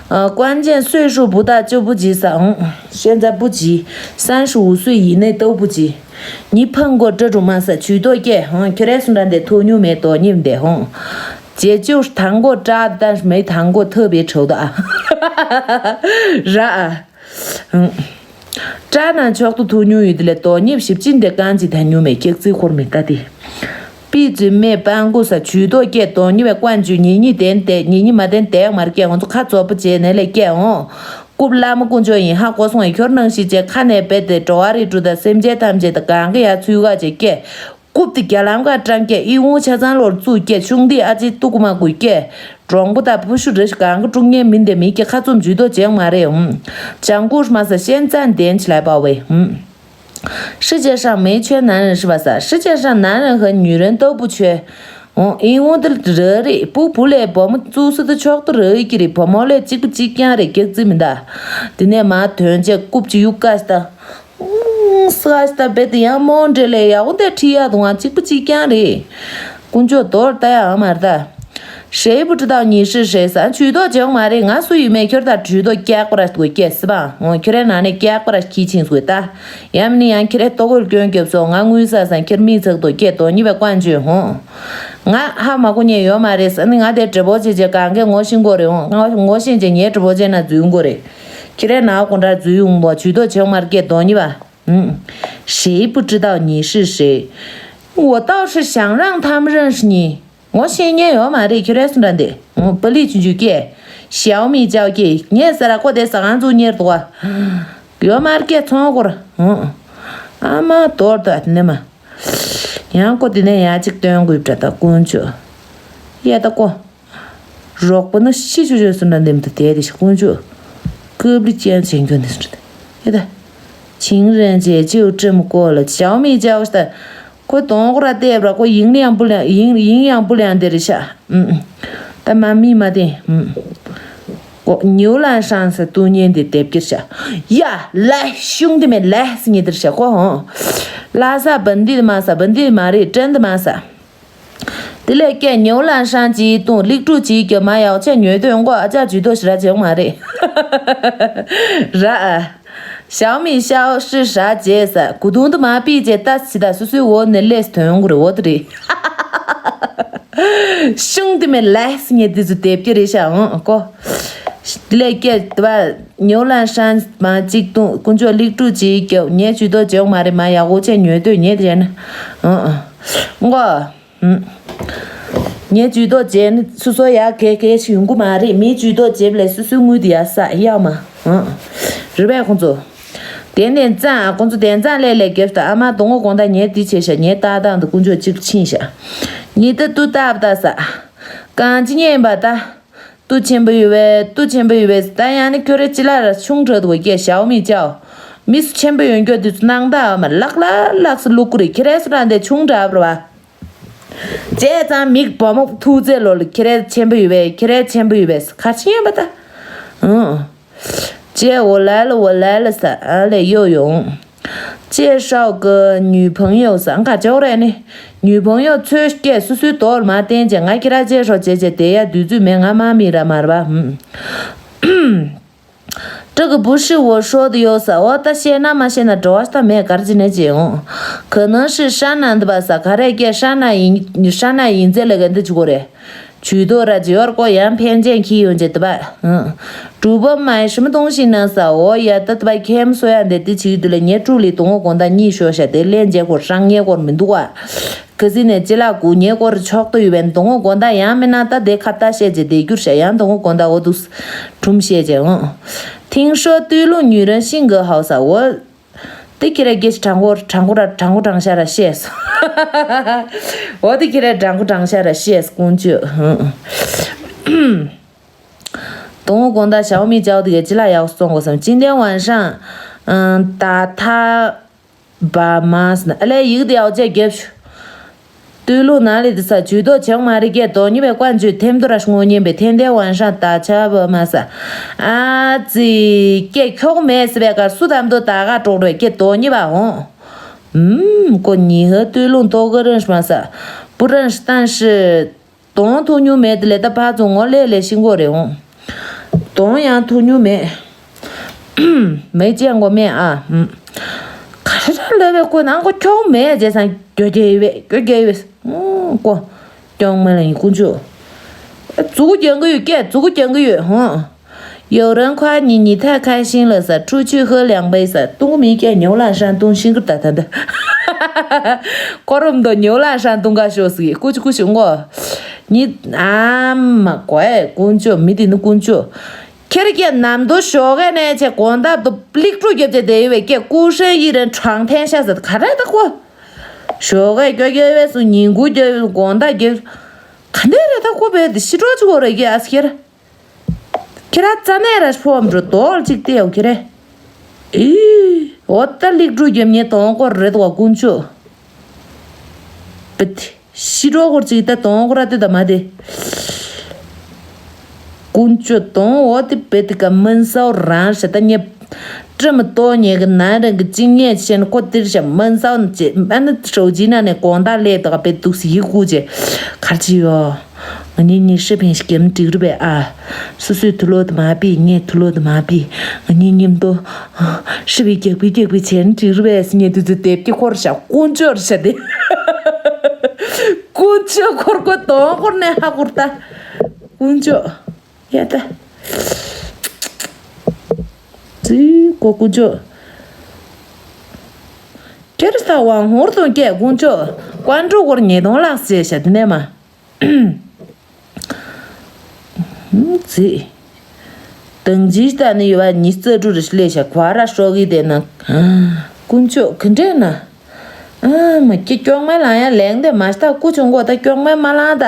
呃，关键岁数不大就不急 ས་འོང་། 现在不急，三十五岁以内都不急。你碰过这种 མ་ས་ཇུས་གཏོགས་སྐྱེ་འོང་ཁྱོད་རའི་སུ་འདྲ་འདི་ཐོག་ཉུང་མེད་དོ་ཉིབ་འདི་འོང་། 姐就是谈过渣的，但是没谈过特别丑的啊。ར་ཨ། 嗯。 སྐྲ་ན་མཆོག་ཏུ་ཐུག་མྱོང་ཡོད་དེ་ལས་དོ་ཉིབ་ཞིབ་ཅིན་དེ་རྐང་ཅིག་ད་མྱོང་མེད་སྐྱག་རྩིས་འཁོར་མེད་ལྟ་དེ། པི་ཙི་མེ་པང་ཀུ་ས་ཇུས་གཏོགས་སྐྱེ་དོ་ཉིབ་པའི་ཀོན་ཇུ་ཉི་ཉི་དན་དེ་ཉི་ཉི་མ་དན་དེ་མར་སྐྱེ་ང་ཚོ་ཁ་རྩོག་པོ་བྱས་ནས་ལས་སྐྱེ་འོང་། རྐུབ་བླ་མ་དཀོན་མཆོག་ཡིན་ཧ་གོ་སོང་ཡིན་ཁྱོར་ནང་ཞིག་བྱས་ཁ་ནས་བེད་དེ་འགྲོ་བ་རིགས་དྲུག་དང་སེམས་ཅན་ཐམས་ཅད་དང་གང་གི་ཡ་ཚུལ་ག་བྱས་སྐྱེ། རྐུབ་དེ་རྒྱ་ལམ་ཁ་སྤྲང་སྐྱེ་ཨི་འུང་ཆ་ཚང་ལོར་བཙུགས་སྐྱེ་ཆུང་དེ་ཨ་ཅེ་ཏུ་ཀུ་མ་ཀུ་སྐྱེ། གྲོང་པོ་དང་ཕུ་ཤུ་རེ་ཞིག་གང་གི་དཀྲུག་ཉེ་མིན་དེ་མི་སྐྱེ་ཁ་ཚུམ་ཇུས་གཏོགས་བྱེད་མ་རེད་འོང་། ཅང་ཀུ་ཧྲི་མ་ས་ཤན་ཙན་དན་ཆི་ལའི་པའོ་ཝེ། 世界上没缺男人 ཧྲི་བ་ས། 世界上男人和女人都不缺。 འོང་ཨི་འོང་དེ་རེ་རེ་པུ་བུ་ལས་བུ་མོ་བཙུགས་སུ་དུ་ཆོག་ཏུ་རེ་ཀྱི་རེད་བུ་མོ་ལས་གཅིག་པུ་གཅིག་རྐྱང་རེད་སྐྱག་རྩིས་མི་འདའ། དེ་ནས་མ་དོན་ཆེ་རྐུབ་ཅི་ཡུག་ཀ་སྟ། ཨུང་། ས་ཤ་ད་བེ་དེ་ཡང་མོ་འདྲེ་ལས་ཡག་པོ་དེ་ཁྲིད་ཡ་དུང་ང་གཅིག་པུ་གཅིག་རྐྱང་རེད། དཀོན་མཆོག་དོར་ལྟ་ཡའང་མ་རེད་ད། 谁不知道你是谁ཟེར། ཇུས་གཏོགས་བྱེད་ཡོང་མ་རེད། ང་སུ་ཡིན་མེད་ཁྱོད་ད་ཇུས་གཏོགས་རྒྱག་པ་ར་དགོས་སྐད་སི་པ། འོ་ཁྱོད་རའི་ནང་ནས་རྒྱག་པ་ར་ཁྱི་ཆིངས་དགོས་ད། ཡང་མིན་ན་ཡང་ཁྱོད་རའི་ལྟོ་གོས་སྐྱོན་རྒྱབ་སོང་། ང་དངུལ་ཟ་ཟ་ཁྱོད་མི་ཚག་ཏུ་སྐད་དོ་ཉི་བའི་ཀོན་ཇུས་ཧོ། ང་ཧ་མ་གོ་ཉན་ཡོད་མ་རེད་ཟེར་ནི། ང་དེ་གྲི་པོ་ཆེ་ཆེ་གང་གའི་ངོ་ཤེས་གོ་རེད་ཧོ། ང་ངོ་ཤེས་ཆེ་ངའི་གྲི་པོ་ཆེ་ན་འཛུལ་གོ་རེད། ཁྱོད་རའི་ནང་གོང་དྲ་འཛུལ་ཡོང་བ་ཇུས་གཏོགས་བྱེད་ཡོང་མ་རེད་སྐད་དོ་ཉི་བ། ཧུམ། 谁不知道你是谁？我倒是想让他们认识你。 ངོ་ཤེས་མཁན་ཡོད་མ་རེད། ཁྱོད་རའི་སུ་འདྲ་འདི། ཨོ་པ་ལི་ཆུང་ཆུང་སྐད། ཞའོ་མི་ཅའོ་སྐད། ངས་ཟེར་ར་ཁོ་དེ་ཟ་ཁང་བཙུགས་ཉེར་འདུག་བ། ཡོད་མ་རེད་སྐད་ཚོང་སྐོར། ཨོ། ཨ་མ་དོར་ཏོ་ནི་མ། ཡང་ཁོ་དེ་ནས་ཡང་གཅིག་སྟོན་དགོས་པྲ་ད་དཀོན་མཆོག་ཡ་ད་ཀོ། རོགས་པ་ནི་ཤི་ཆུ་ཆུ་སུ་འདྲ་འདེམ་དུ་དེ་དེ་ཞིག་དཀོན་མཆོག་ཀུབ་ལི་ཅན་བྱེད་མཁན་དེ་སུ་འདྲ་འདེམ་ཡ་ད། 情人节就这么过了。 ཞའོ་མི་ཅའོ་ད། ཁོ་གདོང་ཁོ་ར་བལྟས་པ་ཁོ་ཡིན་ཡང་བུ་ལ་ཡིན་ཡིན་ཡང་བུ་ལ་ཡང་དེ་རེད་ཤག་ཨུམ། ད་མ་མི་མ་དེ་ཨུམ། ཁོ་牛栏山ཟེར་སྟོན་ཉན་དེ་དེབ་ཀྱིར་ཤག་ཡ་来兄弟们来ཟེར་ཉན་དེར་ཤག་ཁོ་ཧོ།拉萨本地的吗ཟེར། 本地的མ་རེད། 真的吗ཟེར། དེ་ལས་ཀྱེ་牛栏山གྱི་དུང་ལིག་ཀྲུ་གྱི་གྱ་མ་ཡག་ཆེ་ཉོས་དོན་ཀོ་ཨ་ཅག་ཇུས་གཏོགས་ཞི་ར་བྱེད་མ་རེད། ར་ཨ། 小米消失啥节ཟེར། གུ་དུང་དུ་མ་པི་ཅེ་ཏ་སི་ད་སུ་སུའི་འོ་ནི་ལས་དོན་གུ་རེ་འོ་དུ་རེད། 兄弟们来ཟེར་ཉན་དེ་ཚོ་དེབ་ཀྱི་རེད་ཤག་ཨང་ཀོ། དེ་ལས་ཀྱེ་དེ་བ་牛栏山མ་གཅིག་དུང་དཀོན་མཆོག་ལིག་ཀྲུ་གྱི་གྱ་ངའི་ཇུས་གཏོགས་བྱེད་མ་རེད། མ་ཡག་འོ་ཆེ་ཉོས་དོན་ཉན་དེ་ན་ཨང་ཀོ། ངས་ཇུས་གཏོགས་བྱས་ནི་སུ་སོ་ཡག་གེ་གེ་ཞིག་ཡོང་གི་མ་རེད། མིའི་ཇུས་གཏོགས་བྱེད་པ་ལས་སུ་སུའི་དངུལ་དེ་ཡག་ས་ཡག་མ། རེད་པས་ཁོང་ཚོ། དེ་ནས་ཙང་ཁོང་ཚོ་དེ་ཙང་ལས་ལས་རྒྱབ་ད་ཨ་མ་དོ་ངོ་དགོང་དག་ངས་དེ་བྱས་ཤག་ངས་ཏག་ཏག་འདི་དཀོན་མཆོག་གཅིག་ཕྱིན་ཤག་ཉི་ད་ཏུ་ཏབ་ཏ་ས། གང་ཅི་ཉན་པ་ད། ཏུ་ཆེན་པོ་ཡོད་པས་ཏུ་ཆེན་པོ་ཡོད་པས་ད་ཡང་ནི་ཁྱོད་རའི་ཅི་ལ་ར་ཆུང་དྲགས་འདུག་སྐད་ཞའོ་མི་ཅའོ། མི་སུ་ཆེན་པོ་ཡོད་མཁན་དེ་ཚོ་སྣང་དག་མ་ལག་ལ་ལག་སུ་བླུག་གི་རེད། ཁྱེད་རས་སུ་ར་འདི་ཆུང་དྲགས་པ་རེད་བ། བྱས་ཙང་མིག་བུ་མོ་ཐུག་ཚེ་ལོ་ལ་ཁྱེད་རས་ཆེན་པོ་ཡོད་པས་ཁྱེད་རས་ཆེན་པོ་ཡོད་པས་ག་ཅི་ཡིན་པ་ད། ཨང་། ཅེ་འོ་ལ་ལ་འོ་ལ་ལ་ས་ཨ་ལས་ཡོ་ཡོང་། 介绍个女朋友ཟེར་ག་ཅོག་རེད་ནི། 女朋友ཚོའི་སྐད་སུ་སུའི་དོར་མ་བསྟན་ཅེ་ང་ཁྱེད་ར་介绍བྱེད་ཅེ་དེ་ཡ་དུས་ཚོད་མེད། ང་མ་མི་ར་མ་ར་བ་ཧུམ། 这个不是我说的哟ཟེར། འོ་ད་ཤེས་ན་མ་ཤེས་ན་འགྲོ་བ་ད་མེད་གར་ཅི་ནས་ཅེ་ཡོང་། 可能是山南的吧ཟེར། ག་རེ་སྐད་山南་ཡིན་山南་ཡིན་ཚེ་ལས་ཀ་འདི་ཅི་གོ་རེད། ཇུས་གཏོགས་ར་ཇི་ཡོར་ཀོ་ཡང་ཕན་ཆད་འཁྱེར་ཡོང་ཅེ་དུ་བ། 主播买什么东西呢ཟེར། འོ་ཡ་ད་དུ་བ་ཁེམ་སོ་ཡ་འདི་དེ་ཅིག་དུ་ལ་ངའི་ཀྲུ་ལི་དོ་ངོ་དགོང་དག་གཉིད་ཤོར་ཤ་དེ་ལན་ཇེ་ཀོར་ཧྲང་ངའི་སྐོར་མི་འདུག་བ། ཁ་སི་ནས་ཅི་ལ་གུ་ངའི་སྐོར་ཆོག་ཏུ་ཡོད་པའི་དོ་ངོ་དགོང་དག་ཡང་མིན་ན་ད་དེ་ཁ་ད་བཤད་ཅེ་དེ་སྒྱུར་ཤ་ཡང་དོ་ངོ་དགོང་དག་འོ་འདུག་ཁྲུམ་བཤད་ཅེ་འོ། 听说对路女人性格好ཟེར། འོ། དེ་ཁྱེད་ར་སྐད་ཆ་དྲང་པོ་དྲང་པོ་ར་དྲང་པོ་དྲང་ཤ་ར་བཤད་སོང་། འོ་དེ་ཁྱེད་ར་དྲང་པོ་དྲང་ཤ་ར་བཤད་སོང་དཀོན་མཆོག་དོ་ངོ་དགོང་དག་ཞའོ་མི་ཅའོ་དེ་ག་ཅི་ལ་ཡག་སོང་གོ་སམ་今天晚上ད་ཐ་བ་མ་སི་ན་ཨ་ལས་ཡིག་དེ་ཡག་ཅེ་རྒྱབ་ཤུ། 对路哪里的ས་ཇུས་གཏོགས་བྱང་མ་རི་སྐད་དོ་ཉི་བའི་ཀོན་ཇུས་ཐེམ་དུ་ར་སྔོ་ཉན་པའི་天天晚上打车吧ཟེར། ཨ་ཙི་སྐད་ཁྱོག་མེད་ཟེར་བའི་ཀར་སུ་དམ་དུ་ད་ག་གྲོགས་རོས་སྐད་དོ་ཉི་བ་འོང་། ཨུམ་ཀོ་ཉི་ཧ་对路多个认识吗ཟེར།不认识但是དོང་ཐུག་མྱོང་མེད་དེ་ལས་ད་ཕ་ཚོ་ངོ་ལས་ལས་ཤིང་གོ་རེད་འོང་། དོང་ཡང་ཐུག་མྱོང་མེད། མེ་ཅན་གོ་མེད་ཨ། ག་རེ་ར་ལབ་པའི་ཀོ་ནང་ཀོ་ཁྱོག་མེད་ཅེས་སང་གྱོ་རྒྱལ་ཡོད་པས་གྱོ་རྒྱལ་ཡོད་པས། ཀོ་ཀྱོང་མེ་ལ་ཡིན་ཀུན་ཆུ། མཛུ་གུ་རྒྱང་གི་ཡོད་སྐད་མཛུ་གུ་རྒྱང་གི་ཡོད་ཧོ། 有人夸你你太开心了ས་出去喝两杯ས་ཏུང་གུ་མི་སྐད་牛栏山东ཤིང་གི་ད་ད་ད། ཁོ་རུམ་དོ་牛栏山东ག་ཤོ་སི་ཀུ་ཆུ་ཀུ་ཆུ་ངོ་། ཉི་ཨ་མ་ཀོ་ཨེ་ཀུན་ཆུ་མི་དེ་ནི་ཀུན་ཆུ། ཁྱེད་ཀྱི་ནམ་དུ་ཞོགས་ཀས་ནས་ཆེ་དགོང་དག་ཏུ་ལིག་ཀྲུ་རྒྱབ་ཅེ་དེ་ཡོད་པའི་སྐད་ཀུ་ཧྲེ་ཡི་རན་ཁྲང་ཐན་ཤ་ཟེར་ག་རེ་ད་ཀོ། ཞོགས་ཀས་སྐྱོ་སྐྱོ་བས་སུ་ཉིན་གུང་སྐྱོ་བས་དགོང་དག་སྐྱོ། ག་འདྲ་རེད་ད་ཀོ་བས་དེ་ཤི་གྲོགས་ཆུ་གོ་རེ་ཀྱི་ཨ་སི་ཁྱེར། ཁྱེད་ར་རྩ་ནས་ར་ཕོ་འགྲོ་རྡོལ་གཅིག་བལྟས་ཡོང་ཁྱེད་རེ། ཨི། འོ་ད་ལིག་འབྲུ་རྒྱབ་ཉེ་དོང་སྐོར་རེད་བ་དཀོན་མཆོག་བེད། ཤི་གྲོགས་སྐོར་གཅིག་ད་དོང་སྐོར་ར་དེ་ད་མ་དེ། དཀོན་མཆོག་དོང་འོ་དེ་བེད་དེ་ཀ་མིན་སའོ་རང་ཤ་ད་ཉེ། སྤྲི་མི་ཏོ་ཉེ་གི་ན་རང་གི་ཅི་ཉེ་ཤེན་ཁོ་དེར་ཤ་མིན་སའོ་ཅེ་ཨ་ནི་ཧྲོ་ཇི་ན་ནས་གོང་ད་ལས་ད་ཀ་བེད་དུག་སི་ཡི་ཀུ་ཅེ་གར་ཅི་ཡོ། ང་གཉིས་གཉིས་ཧྲི་ཕིང་ཞིག་གེམ་འགྲིག་རུ་བས་ཨ། སོ་སོའི་དུ་ལོ་དུ་མ་པི་ངས་དུ་ལོ་དུ་མ་པི། ང་གཉིས་མཉམ་དུ་ཧྲི་བི་རྒྱག་པི་རྒྱག་པི་བྱས་ན་འགྲིག་རུ་བས་ཟེར་ངས་དུས་ཚོད་དེབ་ཀྱི་འཁོར་ཤ་དཀོན་མཆོག་རེད་ཤ་དེ། དཀོན་མཆོག་འཁོར་དགོས་དོན་འཁོར་ནས་ཧ་འཁོར་ད། དཀོན་མཆོག་ཡ་ད། ཙི་ཀོ་དཀོན་མཆོག་ཁྱེར་ས་དབང་ཧོར་དང་སྐད་དཀོན་མཆོག་ཀོན་ཀྲུ་སྐོར་ཉེས་དོན་ལགས་ཟེར་ཤ་དེ་ནས་མ། ཙི། དང་ཅིའི་ལྟ་ནི་ཡོད་པ་ཉི་རྩ་དྲུག་རེ་སླེབས་ཤག་ག་ར་ཧྲོག་གི་དེ་ན། དཀོན་མཆོག་གི་འདྲེ་ན། ཨ་མ་ཁྱི་སྐྱོག་མེ་ལང་ཡ་ལེང་དེ་མ་ཤྟ་སྐུ་ཆུང་གོ་ད་སྐྱོག་མེ་མ་ལང་ད།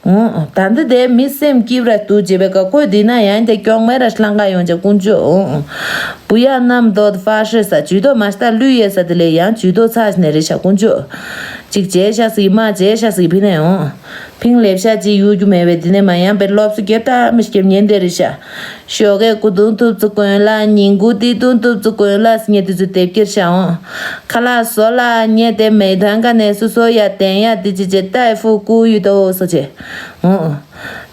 ཨོ། ད་འདི་དེ་མི་སེམས་སྐྱིད་ར་དུ་བྱེད་པའི་ཀ་ཁོས་འདི་ན་ཡང་དེ་སྐྱོག་མེ་ར་ཤ་ལང་ག་ཡོང་ཅེ་དཀོན་མཆོག་ཨོ། བུ་ཡ་རྣམས་དོ་ཧྥ་ཧྲི་ས་ཇུས་དོ་མ་ཤྟ་ལུས་ཡེ་ས་དེ་ལས་ཡང་ཇུས་དོ་ཚ་ནེ་རེ་ཤ་དཀོན་མཆོག་ཅིག་བྱས་ཤ་སི་མ་བྱས་ཤ་སི་ཕི་ནེ་ཨོ། ཕིང་ལེབ་ཤ་ཅིག་གཡུག་རྒྱུ་མེད་པས་འདི་ནས་མ་ཡང་པའི་སློབ་གསོ་རྒྱབ་ད་མི་སྐྱབས་ཉན་དེ་རེད་ཤག་ཞོགས་ཀས་སྐུ་གདུང་ཐུབ་ཚུ་གོན་ལ་ཉིན་གུང་དེ་གདུང་ཐུབ་ཚུ་གོན་ལ་སྙེ་དུས་ཚུ་དེབ་ཀྱིར་ཤག་འོང་། ཁ་ལག་བཟོ་ལ་ཉེ་དེ་མེ་ཐང་ཀ་ནས་སུ་སོ་ཡ་དན་ཡ་དི་ཅི་ཅི་ཏའི་ཧྥུ་ཀུ་ཡུ་ཏོ་སོ་ཅེ། འོང་།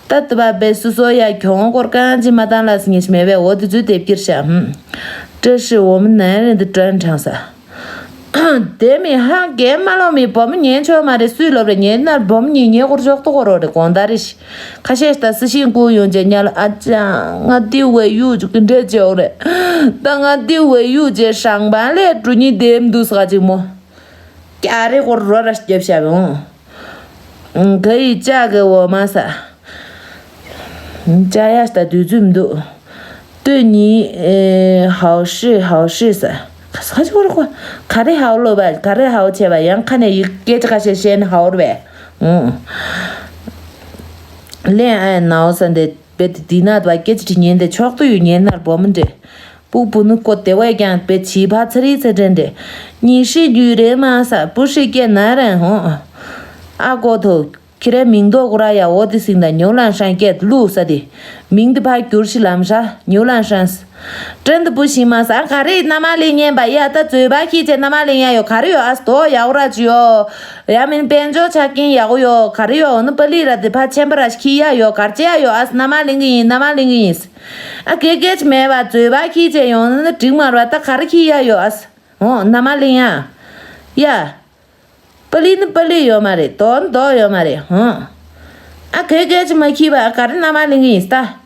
ད་དུ་བ་པའི་སུ་སོ་ཡ་གྱོང་སྐོར་གང་ཅི་མ་བཏང་ལ་སྙེ་ཤི་མེད་པས་འོ་དུས་ཚུ་དེབ་ཀྱིར་ཤག་ཧུམ། བཀྲ་ཤིས་འོ་མ་ནན་རེད་འདི་ཀྲན་དྲངས་ས། དེ་མི་ཧང་གེ་མ་ལོ་མི་བུ་མོ་ཉན་ཆོག་མ་རེད་སུས་ལོབ་རེད་ཉན་ན་བུ་མོ་ཉིད་ཉེ་སྐོར་ཅོག་ཏོ་གོ་རོ་རེད་གོང་ད་རེད་ཤི། ཁ་ཤས་ད་སི་ཤིང་ཀུ་ཡོང་ཅེ་ཉལ་ཨ་ཅང་ང་ཏི་ཝེ་ཡུ་ཅུ་ཀི་འདྲེ་ཅེ་འོ་རེད། ད་ང་ཏི་ཝེ་ཡུ་ཅེ་ཧྲང་བན་ལས་གྲུ་ཉི་དེམ་དུ་ས་ཅིག་མོ། ཀྱ་རེ་སྐོར་རོ་ར་རྒྱབ་ཤ་བོང་། ག་ཡི་ཅག་གི་འོ་མ་ས། ཅ་ཡ་ད་དུས་ཚོད་མི་འདུག་སྟོད་ཉིད་ཧའོ་ཧྲི་ཧའོ་ཧྲི་ཟེར། ཁ་ཁ་ཅིག་བོར་ཁོ། ག་རེ་ཧའོ་ལོ་བ་ག་རེ་ཧའོ་ཆེ་བ་ཡང་ཁ་ནས་ཡིག་སྐད་ཆ་ཁ་ཤས་བཤད་ན་ཧའོ་རུ་བས། ཨུང་། ལན་ཨའི་ནའོ་ས་འདི་བེ་དི་དི་ན་བ་སྐད་ཆ་དྲི་ཉན་དེ་ཆོག་ཏུ་ཡོད་ཉན་ནར་བོ་མི་འདྲེ། སྤུ་སྤུ་ནུ་ཀོ་དེ་བས་ཀྱང་བེ་བྱིས་ཕ་ཚ་རི་ཚ་དྲན་འདྲེ། ཉི་ཧྲི་རྒྱུ་རེ་མ་ས་སྤུ་ཧྲི་སྐད་ན་རན་ཧོ། ཨ་ཀོ་ཐོ། ཁྱེད་རའི་མིང་འདོགས་ཀུ་ར་ཡ་འོ་དེ་སིང་ད་ཉོ་ལན་ཧྲན་སྐད་ལུག་ས་དེ། མིང་དེ་ཕ་བསྒྱུར་ཞིག་ལམ་ཧྲ་ཉོ་ལན་ཧྲན། ཀྲན་དུ་བུ་ཤི་མ་ས་ག་རེ་ན་མ་ལེ་ཉན་པ་ཡ་ད་ཙོས་པ་ཁྱི་ཅེ་ན་མ་ལེ་ཉན་ཡོ་ག་རེ་ཡོ་ཨ་སྟོ་ཡ་འོ་ར་ཅི་ཡོ། ཡ་མིན་དཔལ་འབྱོར་ཆ་རྐྱེན་ཡག་པོ་ཡོ་ག་རེ་ཡོ་འོ་ནི་པ་ལི་ར་དེ་ཕ་ཆེན་པ་ར་ཁྱི་ཡ་ཡོ་གར་ཅེ་ཡ་ཡོ་ཨ་ན་མ་ལེ་གི་ཡིན་ན་མ་ལེ་གི་ཡིན། ཨ་གེ་གེ་ཅི་མེད་པ་ཙོས་པ་ཁྱི་ཅེ་ཡོང་ནི་འགྲིག་མ་ར་ད་ག་རེ་ཁྱི་ཡ་ཡོ་ཨ་འོ་ན་མ་ལེ་ཡ། ཡ། པ་ལི་ནི་པ་ལི་ཡོད་མ་རེད་དོ་ནི་དོ་ཡོད་མ་རེད་ཧང་། ཨ་གེ་གེ་ཅི་མ་ཁྱི་བ་ག་རེ་ན་མ་ལེ་གི་ཡིན་ས་ད།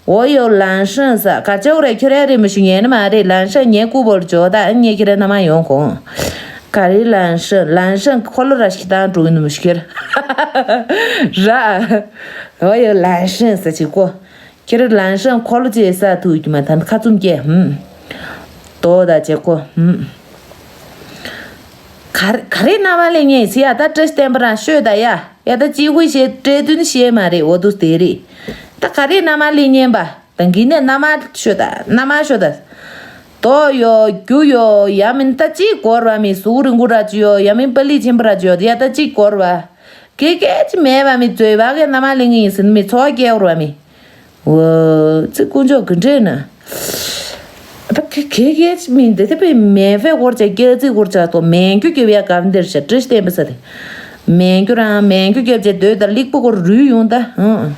འོ་ཡོ་ལན་ཧྲན་ས་ག་ཅོག་རེ་ཁྱོད་རེ་རེ་མི་ཤུ་ཉན་ནི་མ་རེད་ལན་ཧྲན་ཉན་ཀུ་བོར་ཇོ་ད་ཨ་ཉན་ཁྱི་རེ་ན་མ་ཡོང་གོང་། ག་རེ་ལན་ཧྲན་ལན་ཧྲན་ཁོ་ལོ་ར་ཤི་ཏང་འགྲོ་གི་ནི་མི་ཤུ་ཁྱེར། ར། འོ་ཡོ་ལན་ཧྲན་ས་ཅི་ཀོ། ཁྱེད་རང་ལན་ཧྲན་འཁོར་ལོ་ཅེས་ས་ཐུག་གི་མ་ཐན་ཁ་བཙུམ་སྐྱེ་ཧུམ། དོ་ད་ཅེ་ཁོ་ཧུམ། ག་ག་རེ་ན་མ་ལེ་ཉན་སི་ཡ་ད་བཀྲ་ཤིས་བསྟན་པ་རང་ཤོད་ད་ཡ་ཡ་ད་ཅི་ཧུ་ཤེ་བཀྲས་དུན་ཤེ་མ་རེད་འོ་དུ་དེ་རེད། ད་ག་རེ་ན་མ་ལེ་ཉན་པ་ད་གི་ནས་ན་མ་ཤོད་ད་ན་མ་ཤོད་ད། དོ་ཡོ་རྒྱུ་ཡོ་ཡ་མིན་ད་ཅི་གོར་བ་མི་སུ་རིང་གུ་ར་ཅི་ཡོ་ཡ་མིན་པ་ལི་ཆེན་པ་ར་ཅི་ཡོ་ཡ་ད་ཅི་གོར་བ། སྐད་སྐད་ཅི་མེད་པ་མི་བཟོད་པ་གི་ན་མ་ལེ་ངི་ཡིན་སྲིད་མི་ཚོགས་སྐྱེ་བར་བ་མི། འོ། ཙི་དཀོན་མཆོག་གི་འདྲེ་ན། ད་ཁེ་ཁེ་ཁེ་ཅི་མི་འདི་ད་པའི་མེ་ཕེ་སྐོར་ཆ་སྐྱེ་ཙི་སྐོར་ཆ་ཏོ་མེ་རྒྱུ་སྐྱེ་བའི་སྐབས་འདིར་ཤ་བཀྲིས་བསྟན་པ་ས་དེ། མེ་རྒྱུ་རང་མེ་རྒྱུ་སྐྱེ་བྱེད་འདོད་ད་ལིག་པོ་སྐོར་རུལ་ཡོང་ད་ཧང་།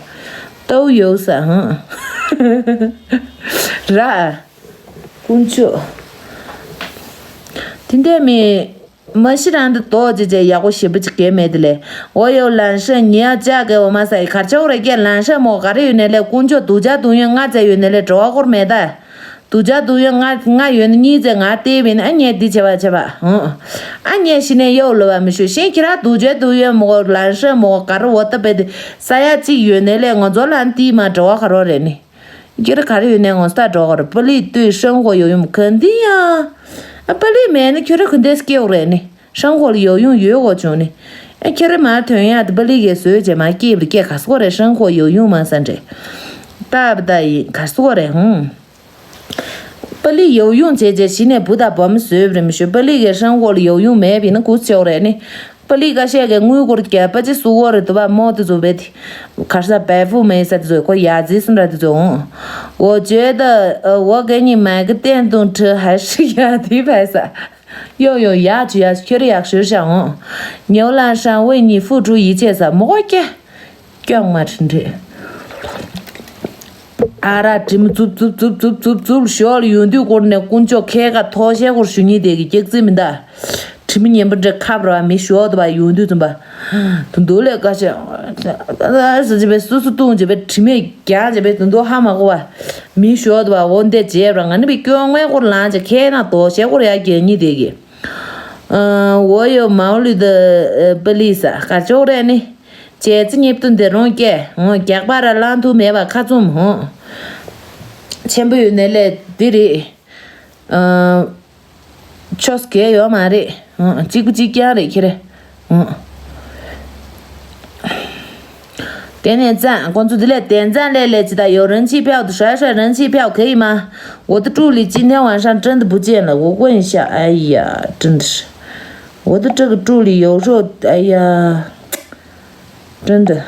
ཏའུ་ཡོད་ས་ཧང་། ར། དཀོན་མཆོག་དེ་འདྲ་མི། མ་གཞི་རང་འདི་རྡོ་རྗེ་རྗེ་ཡག་པོ་ཞེ་པོ་ཅིག་གས་མེད་དེ་ལས། འོ་ཡོ་ལན་ཧྲན་ཉི་ཡ་ཅག་གས་འོ་མ་ས་ཡི་གར་ཆོག་རེ་སྐད་ལན་ཧྲན་མོ་ག་རེ་ཡོད་ནས་ལས་དཀོན་མཆོག་དུ་ཅག་དུ་ཡོན་ལྔ་ཙེ་ཡོད་ནས་ལས་འགྲོ་བ་སྐོར་མེད་ད། དུ་ཅག་དུ་ཡོན་ལྔ་ལྔ་ཡོད་ནས་གཉིས་ཙེ་ང་ལྟེ་བིན་ཨ་ཉེ་འདི་བྱེ་བ་བྱེ་བ་ཧང་། ཨ་ཉེ་ཤི་ནས་ཡོ་ལོ་བ་མི་ཤོད་ཤེས་ཁྱེད་རང་དུ་ཅག་དུ་ཡོན་མོ་ལན་ཧྲན་མོ་ག་རེ་འོ་ད་པེ་དེ་ས་ཡ་གཅིག་ཡོད་ནས་ལས་ང་ཚོ་ལན་ཏི་མ་འགྲོ་བ་ག་རོ་རེ་ནི། ཁྱེད་རང་ག་རེ་ཡོད་ནས་ངོ་ས་འགྲོ་ག་རེ་པ་ལི་ལྟོས་ཧྲང་ཧོ་ཡོ་ཡུམ་ག་འདི་ཡ། ཨ་པ་ལི་མེད་ན་ཁྱོད་རང་ག་འདི་སྐྱེ་འོ་རེ་ནི། ཧྲང་ཧོ་ལ་ཡོ་ཡུམ་ཡོད་གོ་བྱུང་ནི། ཨ་ཁྱེད་རང་མ་ཐོན་ཡ་དེ་པ་ལི་གས་བཟོས་བྱས་མ་སྐྱེས་པ་སྐྱེ་ག་སོ་རེ་ཧྲང་ཧོ་ཡོ་ཡུམ་མ་ས་འདྲེ། ཏབ་ད་ཡིན་ག་སོ་རེ་ཧུང་། པ་ལི་ཡོ་ཡུམ་བྱས་བྱས་གཞི་ནས་བུ་དང་བུ་མོ་བཟོས་པ་རེད་མི་ཤོད་པ་ལི་གས་ཧྲང་ཧོ་ལ་ཡོ་ཡུམ་མེད་པ་ཡིན་ན་གུ་སོ་རེ་ནི། པ་ལི་ཀ་ཤས་ཀྱི་དངུལ་སྒོར་བརྒྱ་པ་ཅི་སུ་བོ་རེ་དུ་བ་མོ་དེ་ཚོ་བེ་དི། གར་ས་བེ་ཕུ་མེ་ས་དེ་ཚོ་ཁོ་ཡ་ཛི་སུན་ར་དེ་ཚོ་འོང་། འོ་བརྗོད་ད་འོ་ག་ཉི་མ་གི་བསྟན་དུང་ཁྲི་ཧ་ཧྲི་ཡ་དི་བེ་ས། ཡོ་ཡོ་ཡ་ཅི་ཡ་ཁྱོད་རི་ཡག་ཤོར་ཤ་འོང་། ཉོ་ལ་ཧྲང་ཝེ་ཉི་ཧྥུ་ཀྲུ་ཡི་ཆེ་ས་མོ་གོ་ཀྱེ། སྐྱོང་མ་ཁྲིན་ཁྲི། ཨ་ར་དྲི་མ་རྩུབ་རྩུབ་རྩུབ་རྩུབ་རྩུབ་རྩུབ་ཞོར་ཡོང་དུས་སྐོར་ནས་དཀོན་མཆོག་ཁའི་ཁ་ཐོག་ཤེས་སྐོར་ཞུ་ཉིད་དེ་གི་སྐྱག་རྫུན་མི་འདའ། དྲི་མ་ངན་པ་འདྲ་ཁབ་ར་མི་ཞོག་ཏུ་བ་ཡོང་དུས་ཙམ་པ། དུ་འདུག་ལས་ཀ་ཤ། ཟ་ཅི་བས་སུ་སུ་བཏུང་ཅི་བས་དྲི་མས་རྒྱག་ཅི་བས་དུ་འདུག་ཧ་མ་གོ་བ། མི་ཞོག་ཏུ་བ་འོ་འདས་བྱས་ར་ང་ནི་བི་སྐྱོང་བའི་སྐོར་ལངས་ཅི་ཁའི་ནང་ཐོག་ཤེས་སྐོར་ཡ་རྒྱལ་ཉིད་དེ་གི། 我有毛驴的 police 啊，ག་ཅོག་རེད་ནི། ཅེ་ཙི་ཉེབ་ཏུ་འདི་རོང་སྐྱེ། ཧོ་རྒྱག་པ་ར་ལང་ཐུ་མེད་པ་ཁ་བཙུམ་ཧོ། ཆེན་པོ་ཡོད་ནས་ལས་འདི་རེད། ཨ། ཆོས་གས་ཡོད་མ་རེད། ཧོ་གཅིག་པུ་གཅིག་རྐྱང་རེད་ཁྱེད་རེད། ཧོ། དེ་ནས་ཙང་ཁོང་ཚོ་འདི་ལས་དེ་ཙང་ལས་ལས་ཅི་ད་ཡོད་རང་ཆི་ཕེའོ་དུ་ཧྲ་ཧྲ་རང་ཆི་ཕེའོ་ག་ཡིན་མ། 我的助理今天晚上真的不见了，我问一下。哎呀，真的是，我的这个助理有时候，哎呀，真的。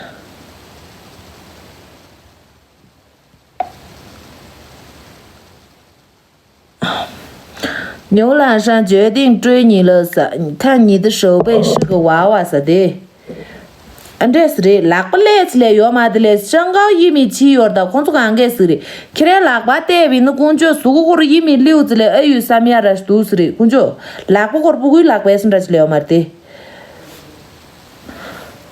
牛栏山决定追你了撒，看你的手背是个娃娃撒的。ཨ་འདྲས་རེད། ལག་པ་ལས་ལས་ཡོད་མ་དེ་ལས་ཤང་ཀའོ་ཡི་མི་ཕྱི་ཡོར་དང་ཁོང་ཚོ་གང་གས་ཟིག་རེད། ཁྱེད་རའི་ལག་པ་བལྟས་བི་ནི་དཀོན་མཆོག་གཟུགས་སྐོར་ཡི་མི་ལིའུ་ཙི་ལས་ཨ་ཡུ་བསམ་ཡ་ར་ཞིག་འདུག་ཟིག་རེད། དཀོན་མཆོག་ལག་པ་སྐོར་ཕྲུ་གུའི་ལག་པས་སུ་འདྲ་ཅི་ལས་ཡོད་མ་རེད་དེ།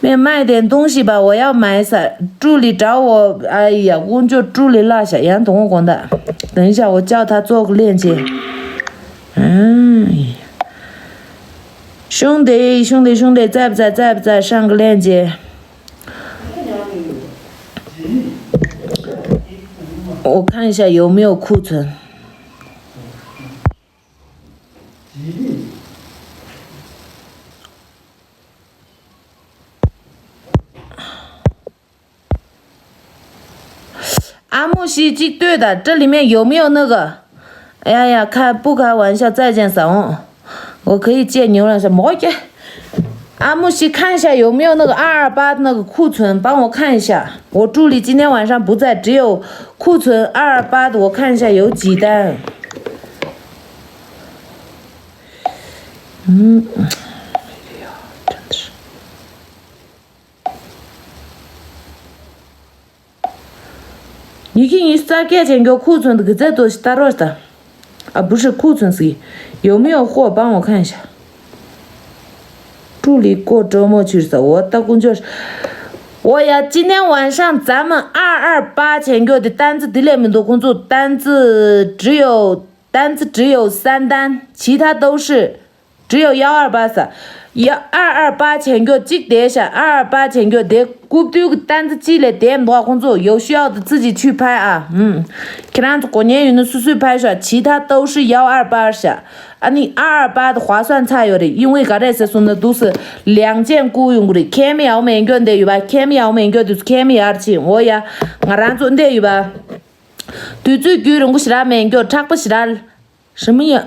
没卖点东西吧，我要买伞。助理找我，哎呀，我就助理落下，杨总我讲的。等一下，我叫他做个链接。哎，兄弟，兄弟，兄弟，在不在？在不在？上个链接。我看一下有没有库存。 阿木西基对的，这里面有没有那个？哎呀呀，开不开玩笑，再见，散哦。我可以借牛奶什么？我给阿木西看一下有没有那个二二八那个库存，帮我看一下。我助理今天晚上不在，只有库存二二八的，我看一下有几单。 嗯，哎呀，真的是。你给你三块钱给我库存的给再多十多少的？啊，不是库存是，有没有货？帮我看一下。助理过周末去的，我到工作室。我呀，今天晚上咱们二二八钱给我的单子，这里面的工作单子只有 单子只有三单，其他都是只有幺二八撒。幺二二八钱给我寄得下，二二八钱给我得，group 丢个单子寄来，点多少工作，有需要的自己去拍啊。嗯，给他过年有的速速拍出来，其他都是幺二八下。啊，你二二八的划算差有点，因为刚才是说的都是两件雇佣的，看没有没有的有吧？看没有没有的，看没有而且我呀，我让做的有吧？ དུས་ཚོད་རྒྱུན་རིང་པོ་ཞེ་དྲག་མེད་མགྱོགས་དྲག་པོ་ཞེ་དྲག་རི་མོ་ཡ།